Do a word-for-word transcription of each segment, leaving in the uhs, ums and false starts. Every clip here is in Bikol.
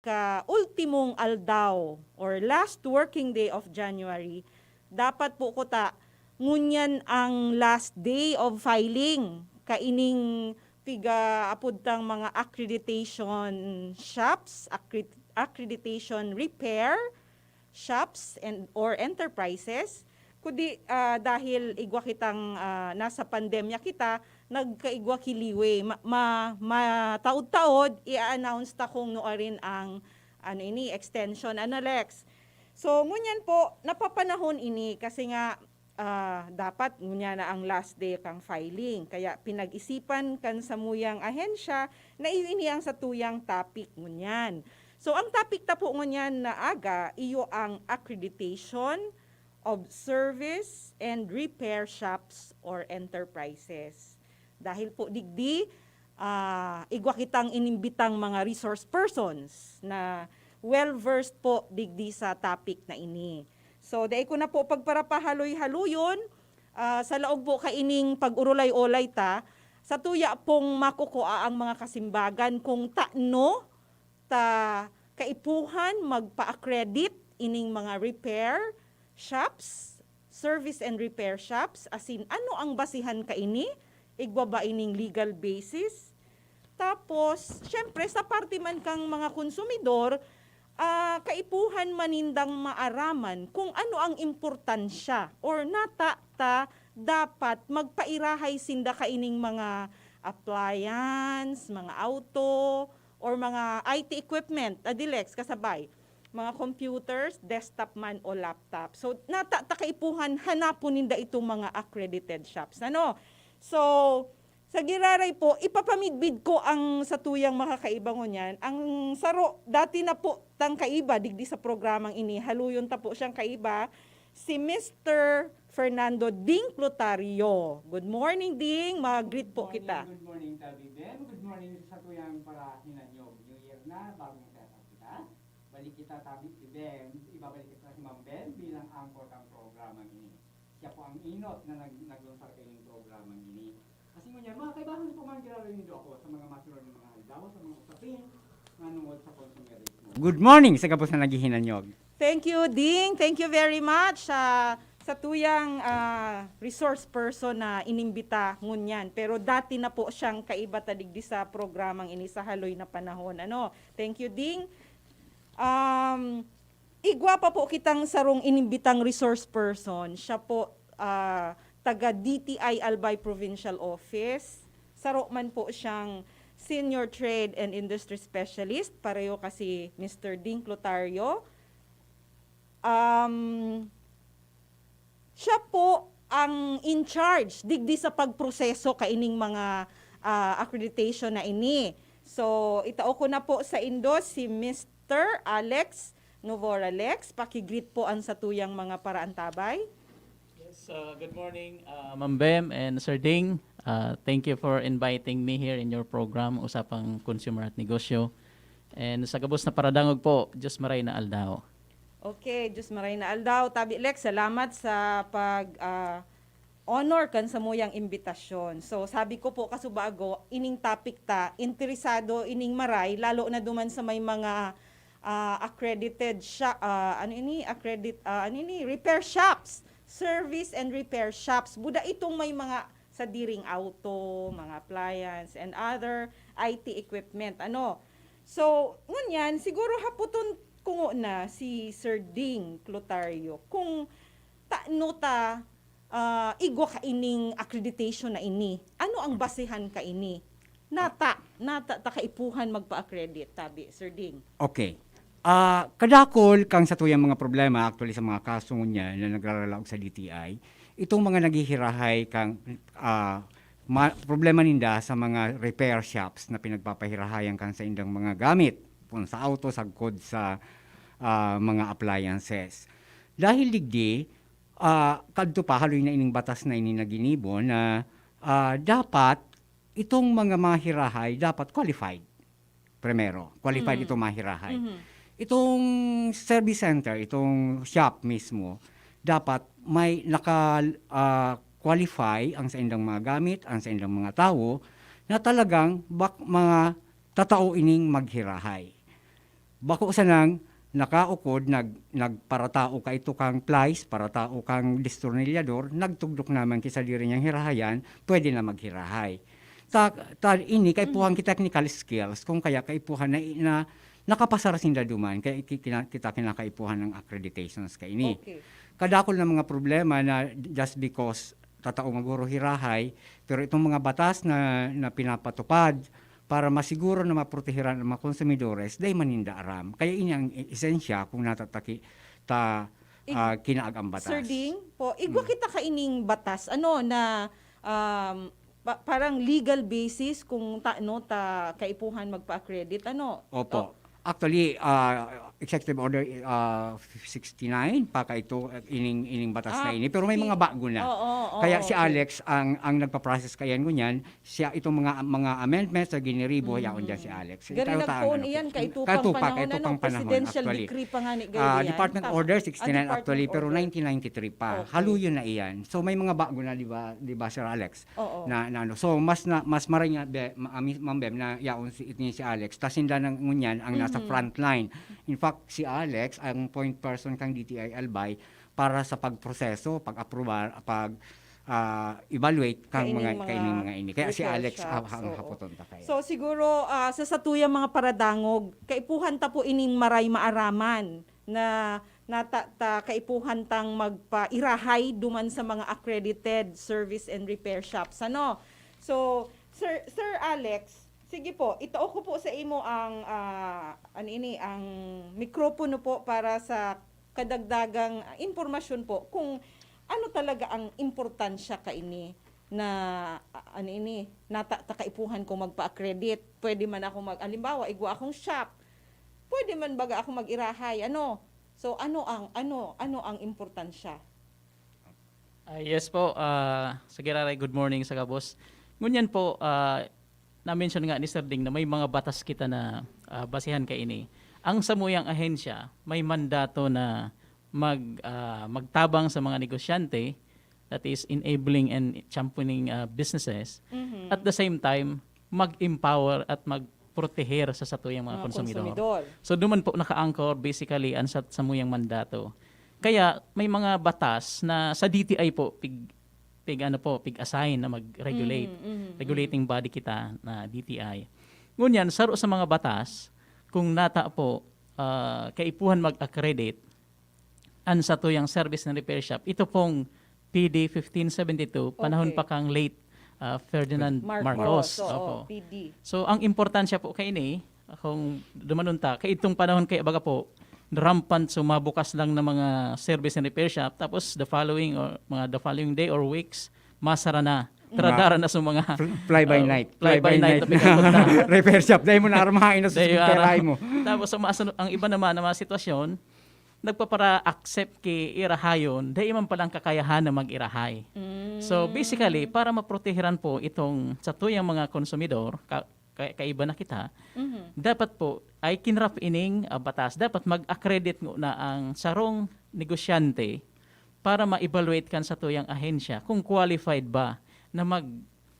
ka-ultimong aldaw or last working day of January, dapat po kuta ngunyan ang last day of filing kaining piga-apod tang mga accreditation shops, accre-, accreditation repair shops and or enterprises, kundi, ah, dahil igwa kitang, ah, nasa pandemya kita, nagkaigwa ki leeway. Ma-, ma-, mataod-taod, i-announce ta kung nuarin ang, ano ini, extension. Ano, Lex? So, ngunyan po, napapanahon ini kasi nga, ah, dapat ngunyan na ang last day kang filing. Kaya pinag-isipan kan samuyang ahensya na iyo ini ang satuyang topic ngunyan. So, ang topic ta po ngunyan na aga, iyo ang accreditation of service and repair shops or enterprises. Dahil po digdi, ah, igwa kitang inimbitang mga resource persons na well-versed po digdi sa topic na ini. So, dai ko na po pagparapahaloy-haloyon, ah, sa laog po kaining pag-urulay-olay ta, sa tuya pong makukua ang mga kasimbagan kung tano ta kaipuhan magpa-accredit ining mga repair shops, service and repair shops, asin ano ang basihan kaini? Igwa ba ining legal basis? Tapos, syempre, sa parte man kang mga konsumidor, ah, kaipuhan man nindang maaraman kung ano ang importansya or nata ta dapat magpairahay sinda kaining mga appliance, mga auto, or mga I T equipment, Adilex, kasabay, mga computers, desktop man o laptop. So, nata ta kaipuhan, hanapon ninda itong mga accredited shops. Ano? So, sa giraray po, ipapamidbid ko ang satuyang makakaiba ngunyan. Ang saro, dati na po tang kaiba, digdi sa programang ini. Haluyon ta po siyang kaiba, si Mister Fernando Ding Clotario. Good morning, Ding. Mag-greet po Good morning, kita. Good morning, Tabi Ben. Good morning sa tuyang para hinanyog. New Year na, bagong setup kita. Balik kita, Tabi Ben. Ibabalik kita si Ma'am Ben bilang anchor kang programa ini. Siya po ang inot na nag naglunsar kaining programa ini. Kasi ngunyan, mga kaibahan ko man, ginaranido ako sa mga masunod na mga aldaw, sa mga usapin, manungod sa konsumerismo. Good morning sa gabos na naghihinanyog. Thank you, Ding. Thank you very much, ah, sa tuyang, ah, resource person na inimbita ngunyan. Pero dati na po siyang kaiba ta digdi sa programang ini sa haloy na panahon. Ano? Thank you, Ding. Um, igwa pa po kitang sarong inimbitang resource person. Siya po, ah, taga D T I Albay Provincial Office. Saro man po siyang Senior Trade and Industry Specialist, pareho kasi Mister Ding Clotario. Um, siya po ang in charge digdi sa pagproseso kaining mga, ah, accreditation na ini. So, itao ko na po sa indo si Mister Alex Novora. Lex, paki-greet po ang satuyang mga paraantabay. Yes, uh, good morning, uh, Ma'am Bem and Sir Ding. Uh, thank you for inviting me here in your program, Usapang Consumer at Negosyo. And sa gabos na paradangog po, Diyos maray na aldaw. Okay, Diyos maray na aldaw. Tabi Lex, salamat sa pag, ah, honor kan samuyang imbitasyon. So, sabi ko po, kasubago, ining topic ta, interesado ining maray, lalo na duman sa may mga, ah, accredited sha-, ah, ano ini? Accredit-, ah, ano ini? Repair shops. Service and repair shops. Buda itong may mga sadiring auto, mga appliance, and other I T equipment. Ano? So, ngunyan, siguro haputon ko nguna si Sir Ding Clotario kung tano ta, ah, igwa kaining accreditation na ini. Ano ang basehan kaini? Nata, nata ta kaipuhan magpa-accredit, tabi, Sir Ding. Okay. Ah, kadakol kang satuyang mga problema, actually, sa mga kaso ngunyan na nagraralaog sa D T I, itong mga naghihirahay kang, ah, ma-, problema ninda sa mga repair shops na pinagpapahirahayan kang saindang mga gamit, kung sa auto, sagkod sa, ah, mga appliances. Dahil digdi, ah, kadto pa, haloy na ining batas na ini na ginibo na, ah, dapat itong mga mahirahay dapat qualified. Primero, qualified Mm. itong mahirahay. Mhm. Itong service center, itong shop mismo, dapat may naka, ah, qualify ang saindang mga gamit, ang saindang mga tawo na talagang bak-, mga tatao ining maghirahay. Bako sanang nakaukod, nag-, nagparatao ka ito kang plies, paratao kang destornilyador, nagtugdok naman ki sadiri niyang hirahayan, pwede na maghirahay. Ta, ta, ini kaipuhan ki technical skills, kung kaya kaipuhan na, na nakapasar sinda duman, kaya ki-, kina-, kita kinakaipuhan ng accreditations kaini. Okay. Kadakol na mga problema na just because tatao maguro hirahay, pero itong mga batas na, na pinapatupad para masiguro na maprotehiran ang mga konsumidores, dai man ninda aram. Kaya ini ang e-, esensya kung natataki ta, Ig-, ah, kinaag ang batas. Sir Ding, po, igwa Mm. kita kaining batas, ano, na, um, pa-, parang legal basis kung ta-, no, ta kaipuhan magpa-accredit, ano? Opo. Oh. Actually, ah, Executive Order, ah, sixty-nine pa kaito, eh, ining, ining batas na Ah, ini. Pero may si-, mga bago na. Oo, oo, Kaya si okay. Alex ang, ang nagpa-process kayan ngunyan. Siya, itong mga, mga amendments na giniribo, Mhm. yaon dyan si Alex. Gari Ikaw, nagpoon taano, iyan, kaito pang kaito pa, panahon, kaito ano, pang panahon, presidential actually. Decree pa nga ni Ah, Gary yan. Department Tama. Order Ah, sixty-nine Department actually, pero Order. nineteen ninety-three pa. Okay. Haluyon na iyan. So, may mga bago na, di ba, di ba, Sir Alex? Oo. Na, na ano. So, mas na, mas maray nga, be, ma-, ami-, Ma'am Bem, na yaon si, itong si Alex. Tas sinda nang ngunyan ang nasa Mhm. front line. In fact, si Alex, ang point person kang D T I Albay para sa pagproseso, pag-aprobar, pag, ah, evaluate kang Kaining mga, mga kaining mga ini. Kaya si repair Alex, shops, ah, ang oo. hapoton ta kaya. So, siguro, ah, sa satuyang mga paradangog, kaipuhan ta po ining maray maaraman na nata-, ta kaipuhan tang magpairahay duman sa mga accredited service and repair shops, ano? So, Sir, Sir Alex, sige po, itao ko po sa imo ang, ah, ano ini, ang mikropono po para sa kadagdagang, ah, impormasyon po kung ano talaga ang importansya kaini na, ah, ano ini, nata-, ta kaipuhan kong magpa-accredit. Pwede man ako mag-, halimbawa, igwa akong shop. Pwede man baga ako mag-irahay, ano? So, ano ang, ano, ano ang importansya? Ah, yes po, ah, sa giraray, good morning sa gabos. Ngunyan po, ah, na-mention nga ni Sir Ding na may mga batas kita na, ah, basehan kaini. Ang samuyang ahensya may mandato na mag, ah, magtabang sa mga negosyante, that is enabling and championing, ah, businesses. Mhm. At the same time, mag-empower at magproteher sa satuyang mga Mga konsumidor. konsumidor. So, duman po naka-anchor basically ang sa, samuyang mandato. Kaya may mga batas na sa D T I po, pig-, pig-, ano po, pig-assign na mag-regulate. Mm, mm, mm. Regulating body kita na D T I. Ngunyan, saro sa mga batas, kung nata po, ah, kaipuhan mag-accredit, an satuyang service and repair shop, ito pong P D fifteen seventy-two, panahon Okay. pa kang late, ah, Ferdinand Marcos. Marcos, oo, Opo. P D. So, ang importansya po kaini, kung dumanon ta, kay itong panahon kaya baga po, rampant, so mabukas lang na mga service and repair shop, tapos the following or mga the following day or weeks, masara na. Mga Tradara na sa mga fl-, fly by uh, night. Fly Fly by by night night na na pinapunta. repair shop. Dahil mo na armahain na sa Dahil pagkaray ara-, mo. Tapos ang, mga sunu-, ang iba naman na mga sitwasyon, nagpapara-accept ki irahayon, dahil man palang kakayahan na mag-irahay. Mm. So, basically, para maprotehiran po itong satuyang mga konsumidor, ka-, ka-, kaiba na kita, Mhm. dapat po ay kinrap ining, ah, batas. Dapat mag-accredit nguna ang sarong negosyante para ma-evaluate kan satuyang ahensya kung qualified ba na mag-,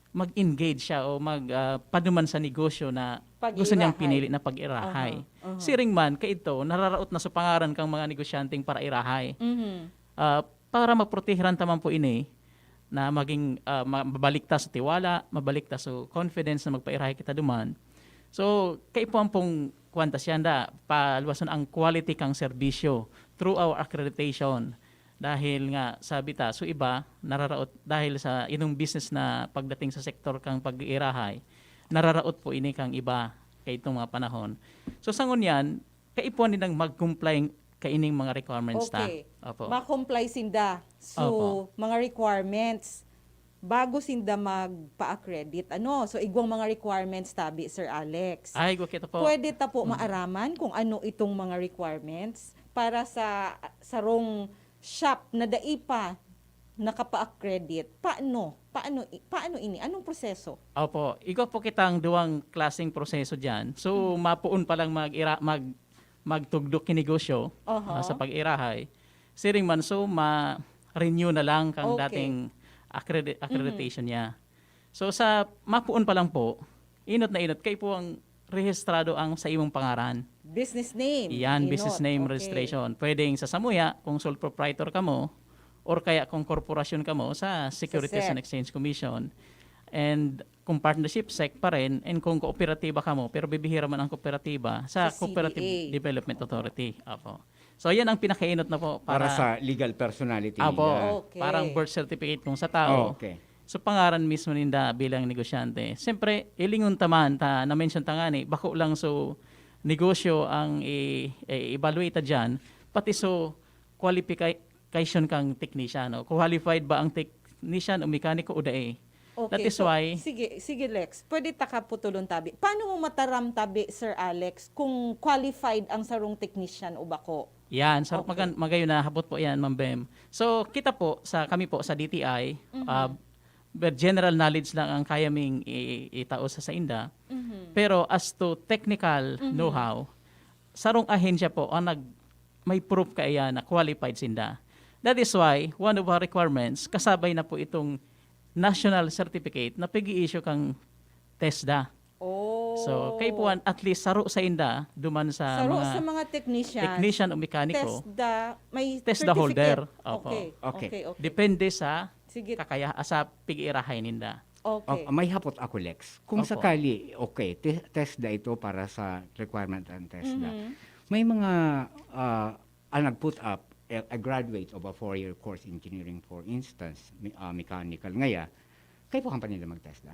mag-engage siya o mag, ah, paduman sa negosyo na gusto niyang Pag-iirahay. pinili na pag-irahay. Aha, aha. Siring man, kaidto, nararaot na sa pangaran kang mga negosyanteng parairahay. Mhm. Ah, para maprotehiran ta man po ini, na maging, ah, ma-, mabalik ta sa tiwala, mabalik ta sa confidence na magpairahay kita duman. So, kaipuhan pong kuwan ta siya, nda, paluwason ang quality kang serbisyo through our accreditation. Dahil nga, sabi ta, so iba, nararaot dahil sa inong business na pagdating sa sektor kang pag-iirahay, nararaot po ini kang iba kaitong mga panahon. So, sa ngunyan, kaipuhan nindang mag-comply kaining mga requirements ta. Okay. Opo. Ma-comply sinda. So, Opo. mga requirements bago sinda magpa-accredit. Ano? So, igwang mga requirements tabi, Sir Alex. Ay, igwa kita po. Pwede ta po Mm. maaraman kung ano itong mga requirements para sa sarong shop na dai pa nakapa-accredit. Paano? Paano i-, paano ini? Anong proseso? Opo, igwa po kitang duwang klaseng proseso diyan. So, Mm. mapuon pa lang mag-ira-, mag-, magtugdok ki negosyo, Aha. ah, sa pag-irahay. Siring man, so, ma-renew na lang kang Okay. dating accredi-, accreditation Mhm. niya. So, sa mapuon pa lang po, inot na inot, kaipuhang rehistrado ang sa imong pangaran. Business name. Yan, business Inot. name Okay. registration. Pwedeng sa samuya, kung sole proprietor kamo, or kaya kung korporasyon kamo, sa Securities SEC. And Exchange Commission. And kung partnership, SEC pa rin. And kung kooperatiba kamo, pero bibihira man ang kooperatiba, sa Sa Cooperative C D A. Development Authority. Apo. So, yan ang pinakainot na po Para, para, sa legal personality Apo, nila. Okay. parang birth certificate kung sa tao. Oh, okay. So, pangaran mismo ninda bilang negosyante. Siyempre, ilingon ta man, ta, na-mention ta nga ni, bako lang so negosyo ang i- i-evaluate ta dyan, pati so qualification kang technician. O, qualified ba ang technician o mekaniko o dai? Okay, That is so, why Sige, sige Lex, pwede ta ka putulon tabi. Paano mo mataram tabi, Sir Alex, kung qualified ang sarong technician o bako? Yan, sa Okay. magan- magayon na hapot po yan, Ma'am Bem. So, kita po, sa kami po sa D T I, ah, but general knowledge lang ang kaya ming i- itao sa sainda. Pero as to technical know-how, sarong ahensya po ang nag may proof kaiyan na qualified sinda. That is why one of our requirements, kasabay na po itong national certificate na pag-i-issue kang TESDA. Oh. So, kaipuhan, at least saro sainda duman sa Saro mga sa mga technicians. technician o mekaniko, TESDA, may TESDA certificate. holder. Opo. Okay, Okay. okay, okay. Depende sa Sige. kakaya sa pag-iirahay ninda. Okay. Oh, may hapot ako, Lex. Kung Opo. sakali, okay, te- TESDA ito para sa requirement ng TESDA. Mhm. May mga ah, ang nag-put up, a, a graduate of a four-year course engineering, for instance, me- ah, mechanical ngaya, kaipuhan pa nila mag-TESDA?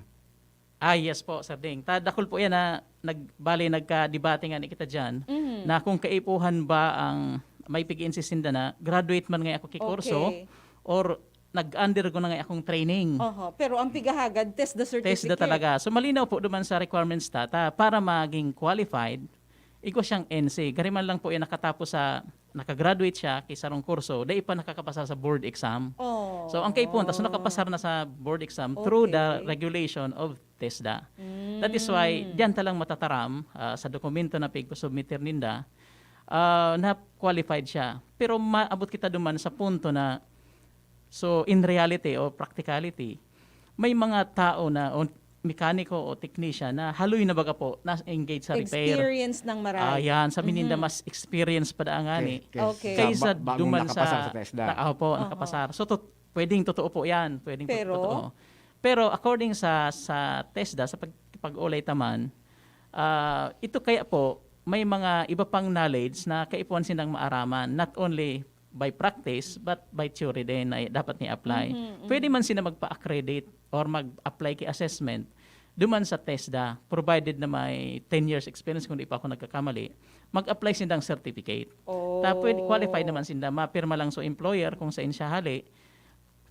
Ah, yes po, Sir Ding. Ta, dakul po yan na nagbali, nagka-debate nga ni kita dyan, Mhm. na kung kaipuhan ba ang may pig-insist sinda na graduate man nga ako ki kurso Okay. or nag-undergo na nga akong training. Oho, pero ang pigahagad, TESDA certificate. TESDA talaga. So, malinaw po duman sa requirements ta, ta, para maging qualified, igwa siyang N C. Gari man lang po yan nakatapos sa, nakagraduate siya ki sarong kurso, dai pa nakakapasar sa board exam. Oh. So, ang kaipuhan ta, so nakapasar na sa board exam through the Okay. regulation of TESDA. That is why, Mm. diyan ta lang matataram ah, sa dokumento na pigpasubmitir ninda, ah, na qualified siya. Pero maabot kita duman sa punto na, so, in reality o practicality, may mga tao na, o mekaniko o technician na haloy na baga po, na-engage sa repair. Experience ng maray. Ah, yan. Sabi ninda, Mhm. mas experience pa daan ngani. Kay- kay- Okay. sa Kaysa ba- bagong duman nakapasar sa, sa TESDA. na, opo, Aha. nakapasar. So, tot- pwedeng totoo po yan. Pwedeng to- Pero? totoo. Pero according sa sa TESDA, sa pag, pag-olay taman, ah, ito kaya po, may mga iba pang knowledge na kaipuhan silang maaraman, not only by practice, but by theory din na dapat ni-apply. Mhm, mhm. Pwede man sila magpa-accredit or mag-apply ki assessment duman sa TESDA, provided na may ten years experience, kung di pa ako nagkakamali, mag-apply sindang certificate. Oh. Ta pwede, qualified naman sinda, mapirma lang sa employer kung saan siya hali,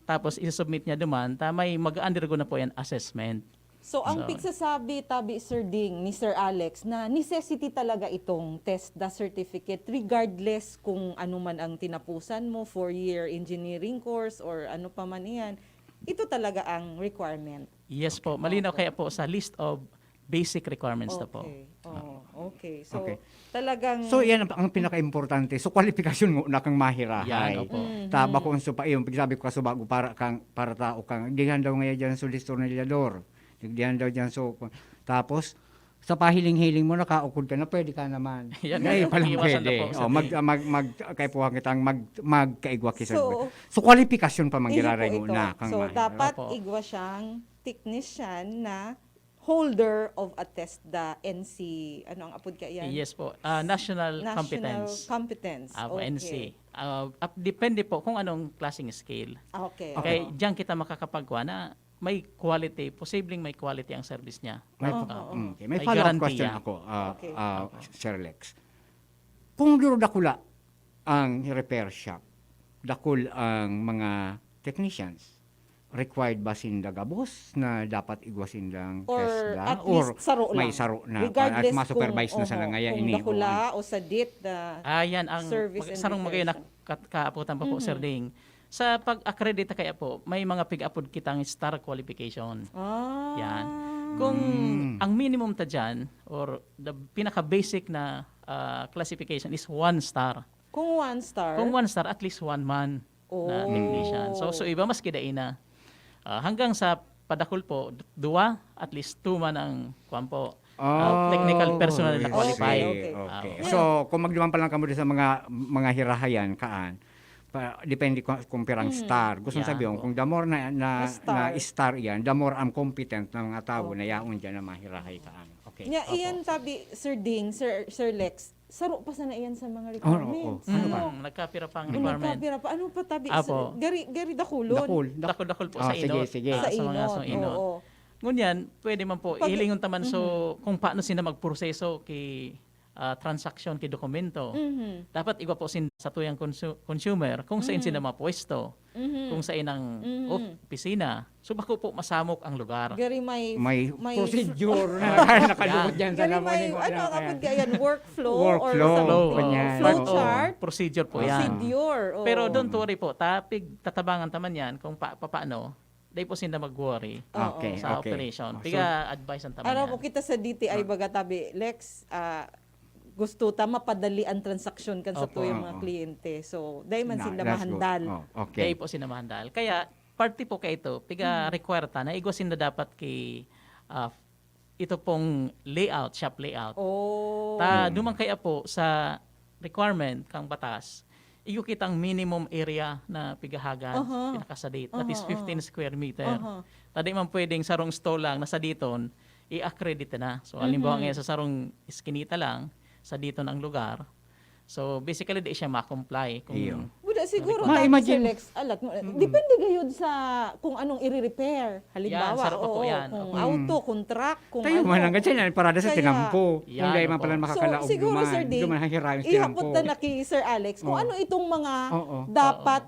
tapos i-submit niya duman, ta may mag-undergo na po yan assessment. So, ang So, pigsasabi, tabi, Sir Ding, ni Sir Alex, na necessity talaga itong TESDA certificate regardless kung ano man ang tinapusan mo, four-year engineering course or ano pa man iyan. Ito talaga ang requirement. Yes po, malinaw kaya po sa list of basic requirements na po. Okay. Oh, okay. So, Okay. talagang... So, yan ang, ang pinaka-importante. So, kwalifikasyon mo na kang mahirahay. Yan, opo. Mhm. Taba kung sa pa yung pagsabi ko kasubago para kang para tao kang dihan daw ngayon diyan so tornillador. Dihan daw diyan so tapos sa pahiling-hiling mo nakaukod ka na pwede ka naman. Yan, Ngayon pa lang iwasan na pwede. po, Oh, sabi. mag mag mag kaipuhan kitang mag magkaigwa ki So, so kwalifikasyon pa Iyo po mangiraray ito. mo na kang So, mahirap. dapat Opo. igwa siyang technician na holder of a TESDA N C. Ano ang apod ka yan? Yes po, ah, national, National competence. Competence. Ah, Okay. N C. Ah, ap- depende po kung anong klaseng skill. Okay. Kaya diyan kita makakapagwa na may quality, posibleng may quality ang service niya. May, Oo, Ah, oo. Mm, okay. May May follow-up guarantee question yan. ako, ah, Okay. ah, Sir Lex. Kung duro dakula ang repair shop, dakul ang mga technicians, required ba sinda gabos na dapat igwa sindang Or TESDA? at least saro may lang. saro na? Regardless At ma-supervise kung, na sana oho, ngaya kung ini, dakula oo. o sadit na Ah, yan ang service mag- and sarong magayon na repair shop. kat- kaaputan pa po, Mhm. Sir Ding. Sa pag-accredita kaya po, may mga pig-apod kitang star qualification. Ah. Yan. Kung Mm. ang minimum ta dyan, or the pinaka-basic na ah, classification is one star. Kung one star? Kung one star, at least one man na Oh. technician. So, so iba mas kidai na. Ah, hanggang sa padakul po, d- duwa, at least two man ang kwan po. Ah, technical Oh, personnel na I qualified. see. Okay. Ah, Okay. okay. So, kung magduman pa lang kamo sa mga mga hirahayan kaan, pa, depende kung, kung pirang star. Gusto Yan sabi ko, po. kung the more na, na, Na star. na star yan, the more ang competent na mga tao na Okay. yaon dyan na mahirahay kaan. Okay. Nya, Opo. iyan sabi, Sir Ding, Sir, Sir Lex, saro pa sana iyan sa mga Oh, oo. requirements. Ano pa? Hmm, nagkapira pang Kung requirement. nagkapira pa, ano pa tabi? Apo. Gari, gari dakulon. Dakul. Dakul-dakul po Ah, sa sige, inot. sige. Ah, Sa sa mga inot. sa inot. Oo. Ngunyan, pwede man po, Pag- ihilingon ta man, so, kung paano sila magproseso ki ah, transaksyon, ki dokumento. Mhm. Dapat igwa po sin sa tuyang consu- consumer kung saan Mhm. sila mapwesto, Mhm. kung saan ang Mhm. opisina. So, bako po masamok ang lugar. Gari may, May may procedure na Ah, nakalungkod yan. dyan sa Gari naman may, yung ano, ano, kapag kaya- yan, workflow or Workflow, something. Flow, ganyan. oh, Flow part of chart. Procedure po Ah. yan. Procedure. Oh. Pero don't worry po, ta, pig, tatabangan ta man yan kung pa, paano. Dahil po sinda mag-worry Oo. Okay, sa okay. operation. So, Piga-advise ang taman Aram yan. mo, kita sa D T I, Ah. baga tabi, Lex, ah, gusto ta mapadali ang transaksyon kan sa Opo. tuyang Oo. mga kliyente. So, dahil man Na, sinda that's good. mahandal. Oh, Dahil okay. po sinda mahandal. Kaya, parte po kaito, piga-require ta na igwa sinda dapat ki, ah, ito pong layout, shop layout. Oh. Ta, Mm. duman kaya po sa requirement kang batas, iyo kitang minimum area na pigahagan, Aha. pinakasadit, that is Aha, aha. fifteen square meter. Aha. Ta di man pwedeng sarong stall lang na saditon, i-accredit na. So, halimbawa Mhm. ngayon sa sarong iskinita lang, saditon ang lugar. So, basically, di siya ma-comply kung Iyo. Buda siguro Ma-, dati, imagine. Sir Lex, alat mo, depende gayud sa kung anong i-repair. Halimbawa, Yan, sarap pa po oo, yan. kung Opo. auto, kung truck, kung Tayo ano. man lang kasi na parada sa Kaya, tinampo. Yan, Kung dahil man opo. pala So, makakalaog siguro, naman, Sir Ding, duman hahirayon sa ihapot tinampo. na na ki Sir Alex kung Oo. ano itong mga Oo. dapat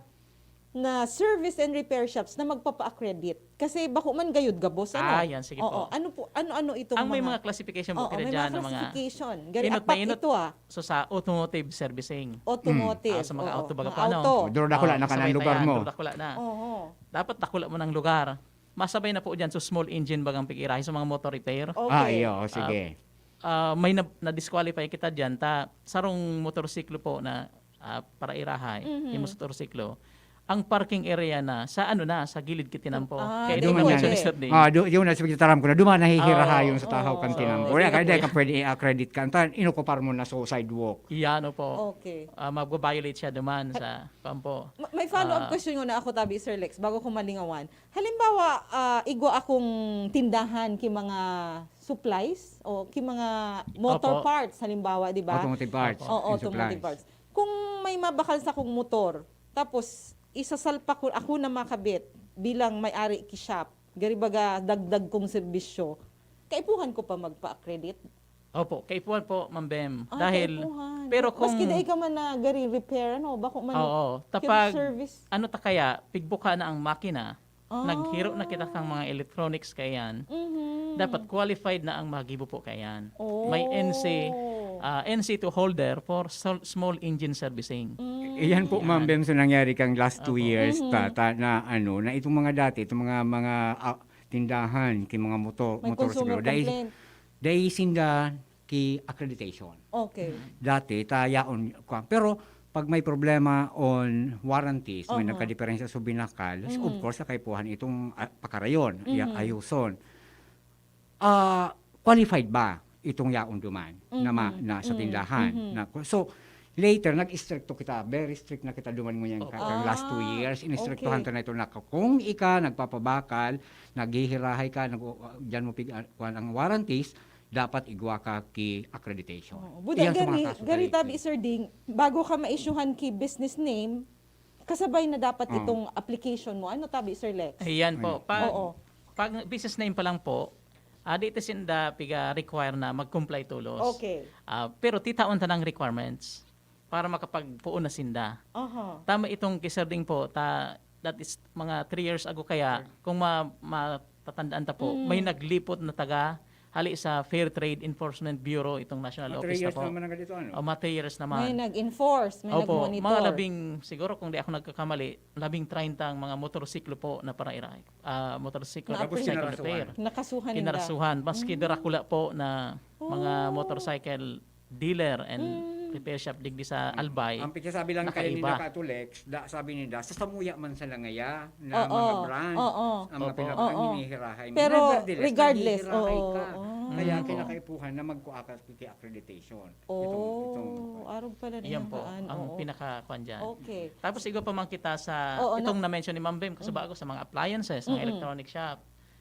na service and repair shops na magpapa-accredit. Kasi bako man gayud gabos, ano? Ah, yan, sige Oo. po. Ano po, ano-ano itong Ang may mga mga classification po Oo, kita may dyan mga ng mga classification. Gari inot na apat inot. Ito, ah. So, sa automotive servicing. Automotive. Ah, sa mga Oo, auto baga mga pa, ano? auto. Duro dakula Ah, na ka ng sabay lugar tayan, mo. Duro dakula na. Oo. Dapat dakula mo ng lugar. Masabay na po dyan sa small engine bagang pig-irahe sa mga motor repair. Okay. Ah, iyo, oh, sige. Ah, may na, na-disqualify kita dyan. Ta, sarong motorsiklo po na ah, para irahay, Mhm. yung motorsiklo. Ang parking area na sa ano na, sa gilid ki tinampo. Ah, Kaya di doon Duman naman pwede. siya, Mister Ding. Ah, do, yun na, sige, taram ko na. Duman nahihirahayon Oo. sa tahaw kan Oo. tinampo. So, Wala yun ka, po dahil yan. ka pwede i-accredit ka. Anta, inokupar mo na sa sidewalk. Yan, opo. Okay. Ah, magbabiolate siya duman sa pampo. Ma- may follow-up Ah. question ko na ako, tabi, Sir Lex, bago ko malingawan. Halimbawa, ah, igwa akong tindahan ki mga supplies o ki mga motor Opo. parts, halimbawa, di ba? Automotive parts Oo, and automotive supplies. Parts. Kung may mabakal sa kong motor, tapos isasalpa ko, ako na makabit bilang may-ari ki shop, gari baga dagdag kong serbisyo, kaipuhan ko pa magpa-accredit? Opo, kaipuhan po, Ma'am Bem. Ah, Dahil, kaipuhan. pero Maski kung, dai ka man na gari repair, ano, bako man oo, kaya tapag, service. Ano ta kaya, pigbuka na ang makina, Ah. Naghiro na kita kang mga electronics kayan, Mhm. Dapat qualified na ang magibo po kayan. Oh. May N C, ah, N C two holder for sol- small engine servicing. Mm. Iyan po, Ma'am Bem, so nangyari kang last two Opo. years, Mhm. ta, ta, na ano, na itong mga dati, itong mga, mga ah, tindahan, ki mga motor, May motorsiklo, consumer dahil, complaint. dahil sinda ki accreditation. Okay. Dati, ta yaon, kwa-, pero pag may problema on warranties, may Aha. nagkadiperensya sa binakal, of Mhm. course, kaipuhan itong ah, pakarayon, iya-, Mhm. ayuson. Ah, qualified ba itong yaon duman na, ma- Mhm. na sa Mhm. tindahan? Mhm. Na, so, later, nag-istrikto kita, very strict na kita duman ngunyan Opo. ka- kang last two Ah, years. Inistriktuhan okay. ta na ito na kung ika nagpapabakal, naghihirahay ka, nag, diyan mo pig, kuwan ang warranties, dapat igwa ka ki accreditation. Oo. Buda, Iyan sa mga gari, kaso gari dati. Tabi, Sir Ding, bago ka ma-issuehan ki business name, kasabay na dapat Oh. itong application mo. Ano, Tabi, Sir Lex? Ayan po. Ayan. Pag, Oo. pag business name pa lang po, ah, di ta sinda piga-require na mag-comply tolos. Okay. Ah, pero titawan ta ng requirements para makapagpuon na sinda. Aha. Tama itong ki Sir Ding po, ta, that is mga three years ago kaya, kung ma, matatandaan ta po, Mm. may naglipot na taga hali sa Fair Trade Enforcement Bureau, itong national Mga office three na years po. naman ang ganito, ano? O, mga three years May naman. nag-enforce, may Opo, nag-monitor. Mga labing, siguro kung di ako nagkakamali, labing treinta ang mga motorsiklo po na para ira-, ah, motorsiklo Na na Tapos cycle kinarasuhan. repair. Nakasuhan ninda. Kinarasuhan. Maski Mm. darakula po na mga Oh. motorcycle dealer and Mm. repair shop digdi sa Albay. Ang pagkasabi lang kayo ni Nakaiba. Nakato Lex, da, sabi ni Da, sa samuya man sa langaya na Oo, mga brands, oo. ang mga Opo. pinapang Oo. hinihirahay mo. Pero Nevertheless, regardless, naghihirahay oo, ka. oo. Kaya Mm. kinakaipuhan na magkuha ka ki-accreditation. Oh, Itong, itong, arog pala na Iyan yan po, haan. ang Oo. pinaka-kuwan dyan. Okay. Tapos igwa pa man kita sa, Oo, na- itong na-mention ni Ma'am Bem, kasubago sa mga appliances, mga Mm-mm. electronic shop,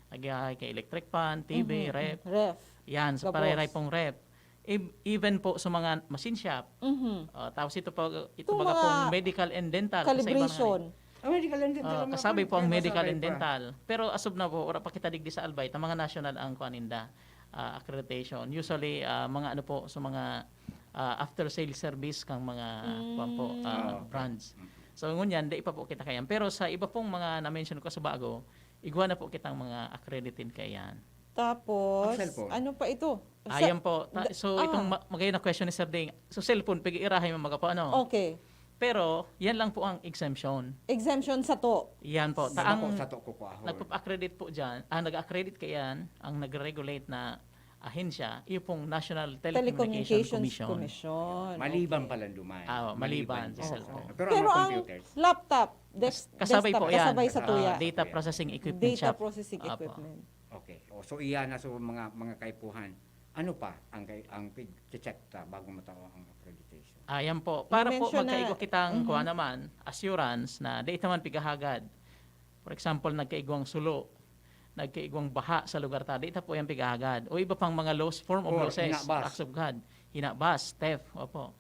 nag-, ah, kay electric fan, T V, Mhm. ref, Ref. yan, sa Gabos. parayray pong ref. Ev- even po sa mga machine shop, Mhm. ah, tapos ito po, ito Itong baga mga pong medical and dental, kasaiban na Calibration. Ah, medical and dental Ah, ang mga kasabi po ang kwan, medical kasabay and pa. dental. Pero as of now po, wala pa kita digdi sa Albay, ta mga national ang kuan ninda, ah, accreditation. Usually, ah, mga ano po, sa mga, ah, after sales service kang mga kuan po, ah, Ah, okay. brands. So ngunyan, di pa po kita kayan. Pero sa iba pong mga na-mention ko sa bago, igwa na po kitang mga accredited kayan. Tapos, Ang cellphone. Ano pa ito? Sa- Ayan po. Ta- da- so ah. Itong ma- magayon na question ni Sir Ding. So cellphone, pig-iirahay mo mga po, ano? Okay. Pero yan lang po ang exemption. Exemption sa to. Yan po. Sa Ta- bako, ang sa to kukuha. Nagpa-accredit po dyan, ah, nag-accredit kayan, ang nag-regulate na ahensya, iyo pong National Telecommunication Telecommunications Commission. Commission. Maliban Okay. pala duman. Ah, maliban sa Oo. cellphone. Pero, Pero ang ang computers. laptop, des- Kas- kasabay desktop, po yan. kasabay sa Ah, tuya. data processing equipment Data shop. processing Apo. equipment. Okay. O, so iyan na so mga mga kaipuhan. Ano pa ang kay ang pig-check ta bago matao ang accreditation? Ayan po. Para po Na-mention na- magkaigwa kitang Mhm. kuha naman, assurance na di ito man pigahagad. For example, nagkaigwang sulo, nagkaigwang baha sa lugar ta, di ito po yan pigahagad. O iba pang mga loss, form of Or losses, hinabas. Acts of God, hinabas, theft, opo.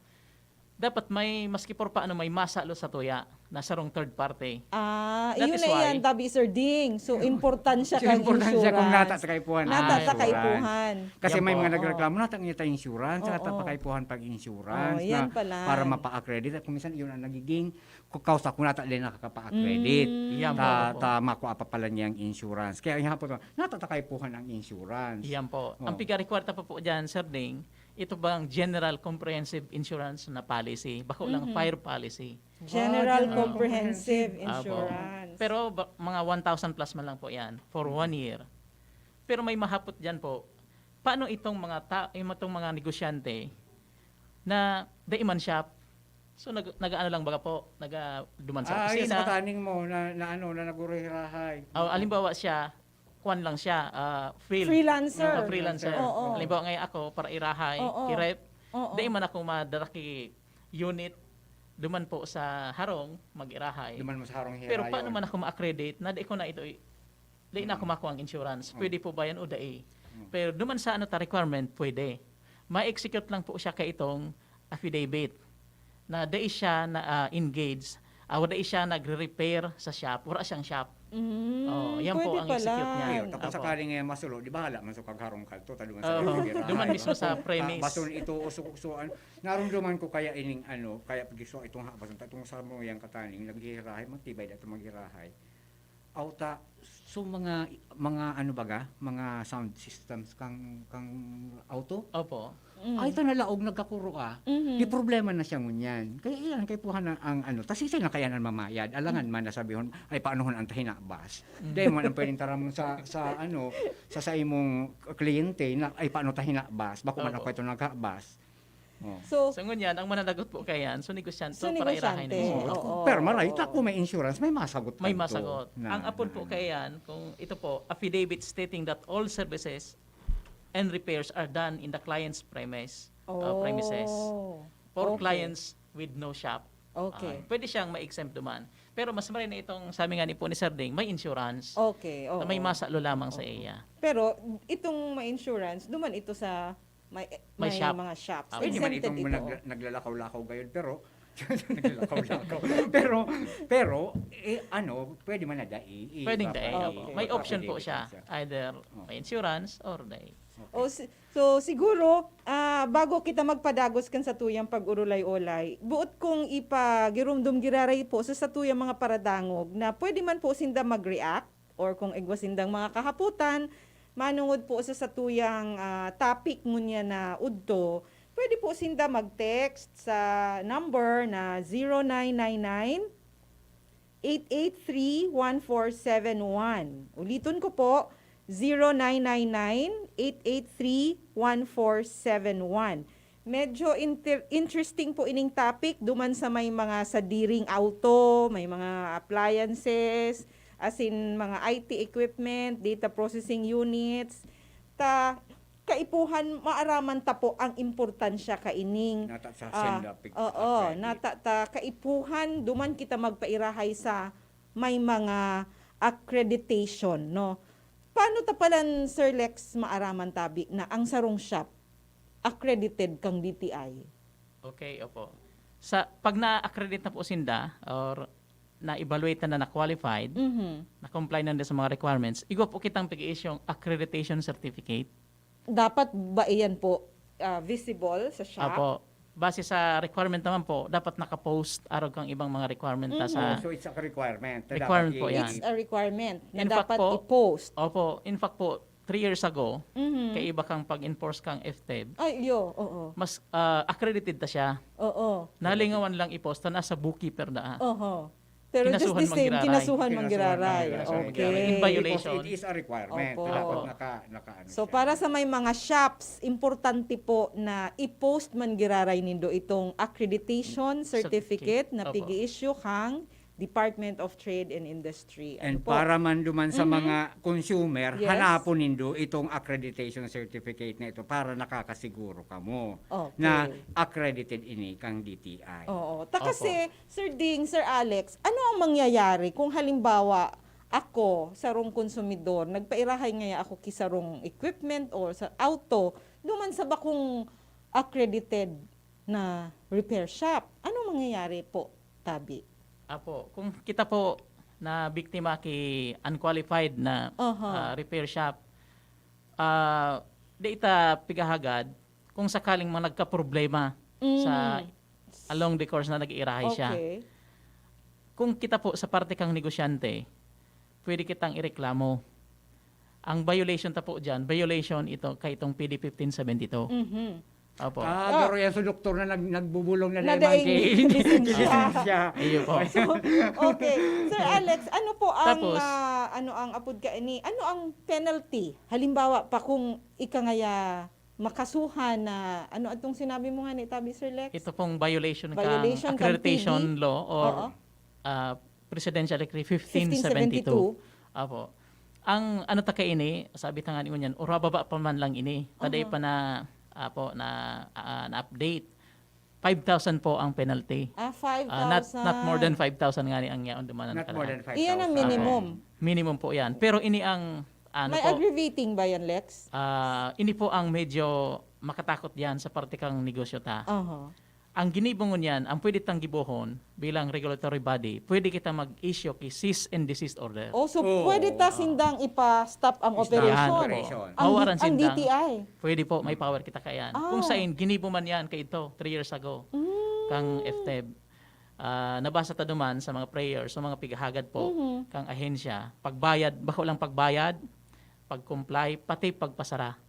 Dapat may, maski por paano, may masalo sa tuya na sarong third party. Ah, That yun is na why- yan, tabi, Sir Ding. So, importante siya So, kay importante siya kung insurance. nata ta kaipuhan ang Nata ta insurance. kaipuhan. Kasi Yan may po. mga Oo. nagreklamo, nata niya ta insurance, Oo. nata ta kaipuhan pag-insurance Oh, yan na pala. Para mapa-accredit. At kung minsan, yun ang nagiging ku- kausa kung nata din nakakapa-accredit. Mm. Yan po, Ta, opo. ta makuha pa pala niya ang insurance. Kaya nga po, nata ta kaipuhan ang insurance. Yan po. Oh. Ang piga-require ta pa po dyan, Sir Ding, ito bang general comprehensive insurance na policy? Bako lang Mhm. fire policy. General Ah, comprehensive comprehensive. Apo. insurance. Pero ba- mga one thousand plus man lang po yan for one year. Pero may mahapot dyan po, paano itong mga ta- yung itong mga negosyante na daiman shop? So nag nag-ano lang baga po, nag ah, duman sa Ah, yung opisina. kataning mo na, na ano, na nagurihirahay. Oh, alimbawa siya, kwan lang siya, ah, field. Freelancer. Ah, freelancer. Oo. Halimbawa ngayon ako, para irahay, Oo. i-rep, Oo. di man ako madaraki unit, duman po sa harong, mag-irahay. Duman mo sa harong Pero hirayon. paano man ako ma-accredit na di ko na ito, i- di na ako makuha ang insurance? Oh. Pwede po ba yan o dai? Oh. Pero duman sa ano ta requirement, pwede. Ma-execute lang po siya kay itong affidavit na dai siya na ah, engaged, ah, dai siya nagre-repair sa shop, wala siyang shop. Mm, Oh, yan po pwede ang pala. execute niya. Iyo, tapos Apo. Sakali nga masulo, di bahala man sa kagharong kalto, ta duman sa Oo, iyong duman mismo sa premise. Bason ito o sukusuan. Narumduman ko kaya ining ano, kaya pag-iso itong habas, itong sa mo yang kataning, naghihirahay, matibay na itong maghirahay. Auta, so mga, mga ano baga, mga sound systems kang, kang auto? Opo. Mm. Ay, ito nalaog, nagkakuro ah. Mhm. Di problema na siya ngunyan. Kaya iyan, kay puhan ang, ang ano, tas isa na kaya na mamayad. Alangan man nasabihon, ay paano hon ang tahinabas? Dahil mo nang pwedeng taramon sa, sa ano, sa, sa imong kliyente na, ay paano tahinabas? Bako man Opo. ako ito naghabas. Oh. So, So ngunyan, ang mananagot po kayan, so negosyante, So, para irahay negosyante. na Oo. Oo. Pero maray, ta kung may insurance, may masagot May ka to. masagot. Na, Ang apod na, po na. kayan, kung ito po, affidavit stating that all services and repairs are done in the client's premise, uh, Oh. premises for Okay. clients with no shop. Okay. Ah, pwede siyang ma-exempt duman. Pero mas maray na itong sabi nga ni po ni Sir Ding, may insurance. Okay, oo. Na may masalo lamang sa Oo. iya. Pero itong may insurance, duman ito sa may, May may shop. mga shops. Ah, Pwede man Exempted itong ito. nagla- naglalakaw-lakaw gayod, pero naglalakaw-lakaw. pero, pero, eh, ano, pwede man na dai. i- Pwedeng ipa- dai. Okay. i- May option po affidavit siya. siya. Either Oh. may insurance or dai. Okay. O, si- so, siguro, ah, bago kita magpadagos kan satuyang pag-urulay-olay, buot kong ipagirumdom giraray po sa satuyang mga paradangog na pwede man po sinda mag-react or kung igwa sindang mga kahapotan, manungod po sa satuyang, ah, topic ngunyan na udto, pwede po sinda mag-text sa number na zero nine nine nine, eight eight three, one four seven one. Uliton ko po, zero nine nine nine, eight eight three, one four seven one. Medyo inter- interesting po ining topic, duman sa may mga sadiring auto, may mga appliances, as in mga I T equipment, data processing units. Ta, kaipuhan, maaraman ta po ang importansya kaining, Nata sa ah, senda pig-, oo, upgrade. Nata ta kaipuhan, duman kita magpairahay sa may mga accreditation, no? Paano ta palan, Sir Lex, maaraman tabi na ang sarong shop accredited kang D T I? Okay, opo. Sa, pag na-accredit na po sinda or na-evaluate na, na qualified, Mhm. na comply na sa mga requirements, igwa po kitang pag-i-issue yung accreditation certificate. Dapat ba iyan po, ah, visible sa shop? Apo. Base sa requirement naman po, dapat naka-post arog kang ibang mga requirement na Mhm. sa Oh, so it's a requirement na Requirement dapat po i- yan. It's a requirement na In fact dapat po, i-post. Opo. In fact po, three years ago, Mhm. kaiba kang pag-enforce kang F T E B. Ay, iyo, oo. Mas, ah, accredited ta siya. Oo. Nalingawan lang i-post, ta nasa bookkeeper na. Oho. Pero just Kinasuhan the man same, giraray. kinasuhan man Kinasuhan giraray. man giraray. Okay. In violation. Because it is a requirement. Opo. Dapat naka-, naka-ano So, siya. Para sa may mga shops, importante po na i-post man giraray nindo itong accreditation Certificate. certificate na Opo. pig-i-issue kang Department of Trade and Industry. Ano And po? para man duman sa Mhm. mga consumer, Yes. hanapon nindo itong accreditation certificate na ito para nakakasiguro kamo Okay. na accredited ini kang D T I. Oo. Ta Opo. kasi, Sir Ding, Sir Alex, ano ang mangyayari kung halimbawa ako, sarong konsumidor, nagpairahay ngaya ako ki sarong equipment or sa auto, duman sa bakong accredited na repair shop? Ano mangyayari po, tabi? Apo, kung kita po na biktima ki unqualified na, Aha. ah, repair shop, ah, di ita pigahagad kung sakaling mga nagkaproblema Mm. sa along the course na nag-iirahay siya. Okay. Kung kita po sa parte kang negosyante, pwede kitang ireklamo. Ang violation ta po diyan, violation ito kay itong P D fifteen seventy-two. Mhm. Opo. Ah, Ah. garo yan sa doktor na nag-, nagbubulong na Nadaing naman kay lisensya. lisensya. Iyo po. So, okay. Sir Alex, ano po ang, Tapos, ah, ano ang apod ka ini? Ano ang penalty? Halimbawa pa kung ika ngaya makasuhan na, ano atong sinabi mo nga ni tabi, Sir Lex? Ito pong violation ka Violation kang accreditation P D? law or, Oo. ah, Presidential Decree fifteen seventy-two. fifteen seventy-two. Apo. Ang ano ta kaini, sabi ta nga ni ngunyan, urababa pa man lang ini. Taday Aha. pa na, apo, na, ah, na-update. Five thousand po ang penalty. Ah, Ah, not, not more than five thousand. five thousand nga ni ang yaon dumanan Not more kailangan. than five thousand. Iyan ang minimum. Minimum po yan. Pero ini ang, ano May po, aggravating ba yan, Lex? ah, ini po ang medyo makatakot diyan sa parte kang negosyo ta. Aha. Ang ginibo ngunyan, ang pwede tang gibohon bilang regulatory body, pwede kita mag-issue ki cease and desist order. Oh, so Oo. pwede ta Oo. sindang ipa-stop ang Stop operation? operation. Ang, Mawaran ang sindang D T I? Pwede po, may power kita kaiyan. Ah. Kung sain, ginibo man yan kay ito, three years ago, Mm. kang F T E B. Ah, nabasa ta duman sa mga prayers, sa mga pighahagad po, Mhm. kang ahensya, pagbayad, bako lang pagbayad, pag-comply, pati pagpasara.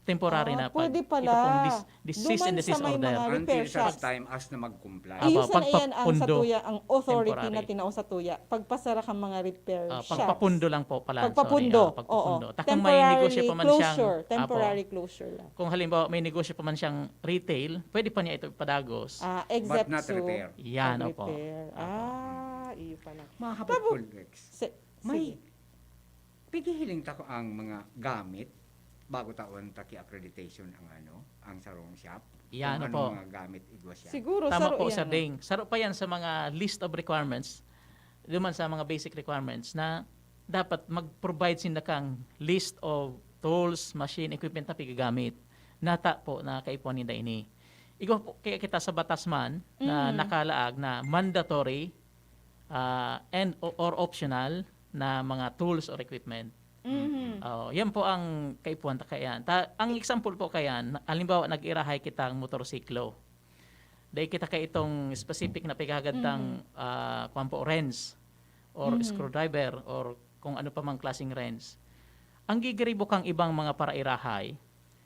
Temporary Ah, na pag pwede pala. ito pong dis-, dis-, cease Duman and sa desist may order. mga Until repair such shops. time as na mag-comply. Apo, Iyo sana iyan ang sa pagpapundo. tuya, ang authority na Temporary. tinao sa tuya. Pagpasara kang mga repair Ah, shops. pagpapundo lang po pala, Pagpapundo, sorry. Ah, pagpapundo. oo. Ta kung may Temporary negosyo pa man siyang, closure, apo. temporary closure lang. Kung halimbawa may negosyo pa man siyang retail, pwede pa niya ito ipadagos. Ah, But except not so, repair. Yan, pag opo. repair. Opo. Ah, iyo pala. Mga Tapos, kapatid, Lex, se-, may sige. Pighihiling ta ko ang mga gamit bago ta on ta ki accreditation ang ano, ang sarong shop. Yan, Kung anong opo. mga gamit igwa siya. Siguro, Tama saro po, iyan, Sir no? Ding. Saro pa yan sa mga list of requirements, duman sa mga basic requirements na dapat mag-provide sinda kang list of tools, machine, equipment na pigagamit. Nata po na kaipuhan ninda ini. Igwa po, kaya kita sa batas man na Mhm. nakalaag na mandatory ah, and o-, or optional na mga tools or equipment. Mhm. Oh, yan po ang kaipuhan ta kaiyan. Ta-, ang example po kaiyan, halimbawa, nag-irahay kitang motorsiklo. Dai kita kay itong specific na pighahagad tang, Mhm. ah, kwan po, wrench or Mhm. screwdriver or kung ano pa mang klaseng wrench. Ang gigiribo kang ibang mga parairahay,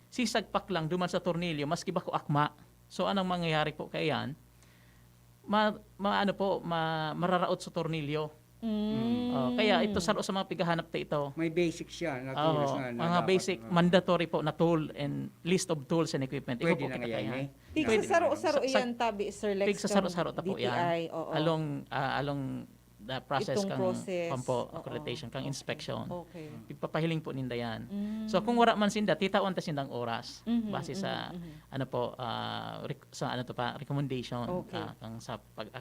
sisagpak lang duman sa tornilyo, maski bako akma. So, anong mangyayari po kaiyan? Ma-, ma-, ano po, ma-, mararaot sa tornilyo. Mm. Oh, kaya ito, saro sa mga pighahanap ta ito. May basic siya na Oo, tools na, na mga dapat, basic, ah, mandatory po na tool and list of tools and equipment. Pwede Igo po na kita ngayon kaya. eh. Pwede Pigsa saro-saro na. Sa, sa, iyan tabi, Sir Lex, pigsa saro-saro kang ta po yan. D T I, oo. Along, ah, along the process Itong kang process. pampo, Oo. Accreditation, kang Okay. inspection. Okay. Pagpapahiling po ninda yan. Mm. So kung wala man sinda, titawan ta sindang oras Mhm, base sa mhm, mhm. ano po, ah, rec- sa ano to pa, recommendation Okay. ah, kang sa pag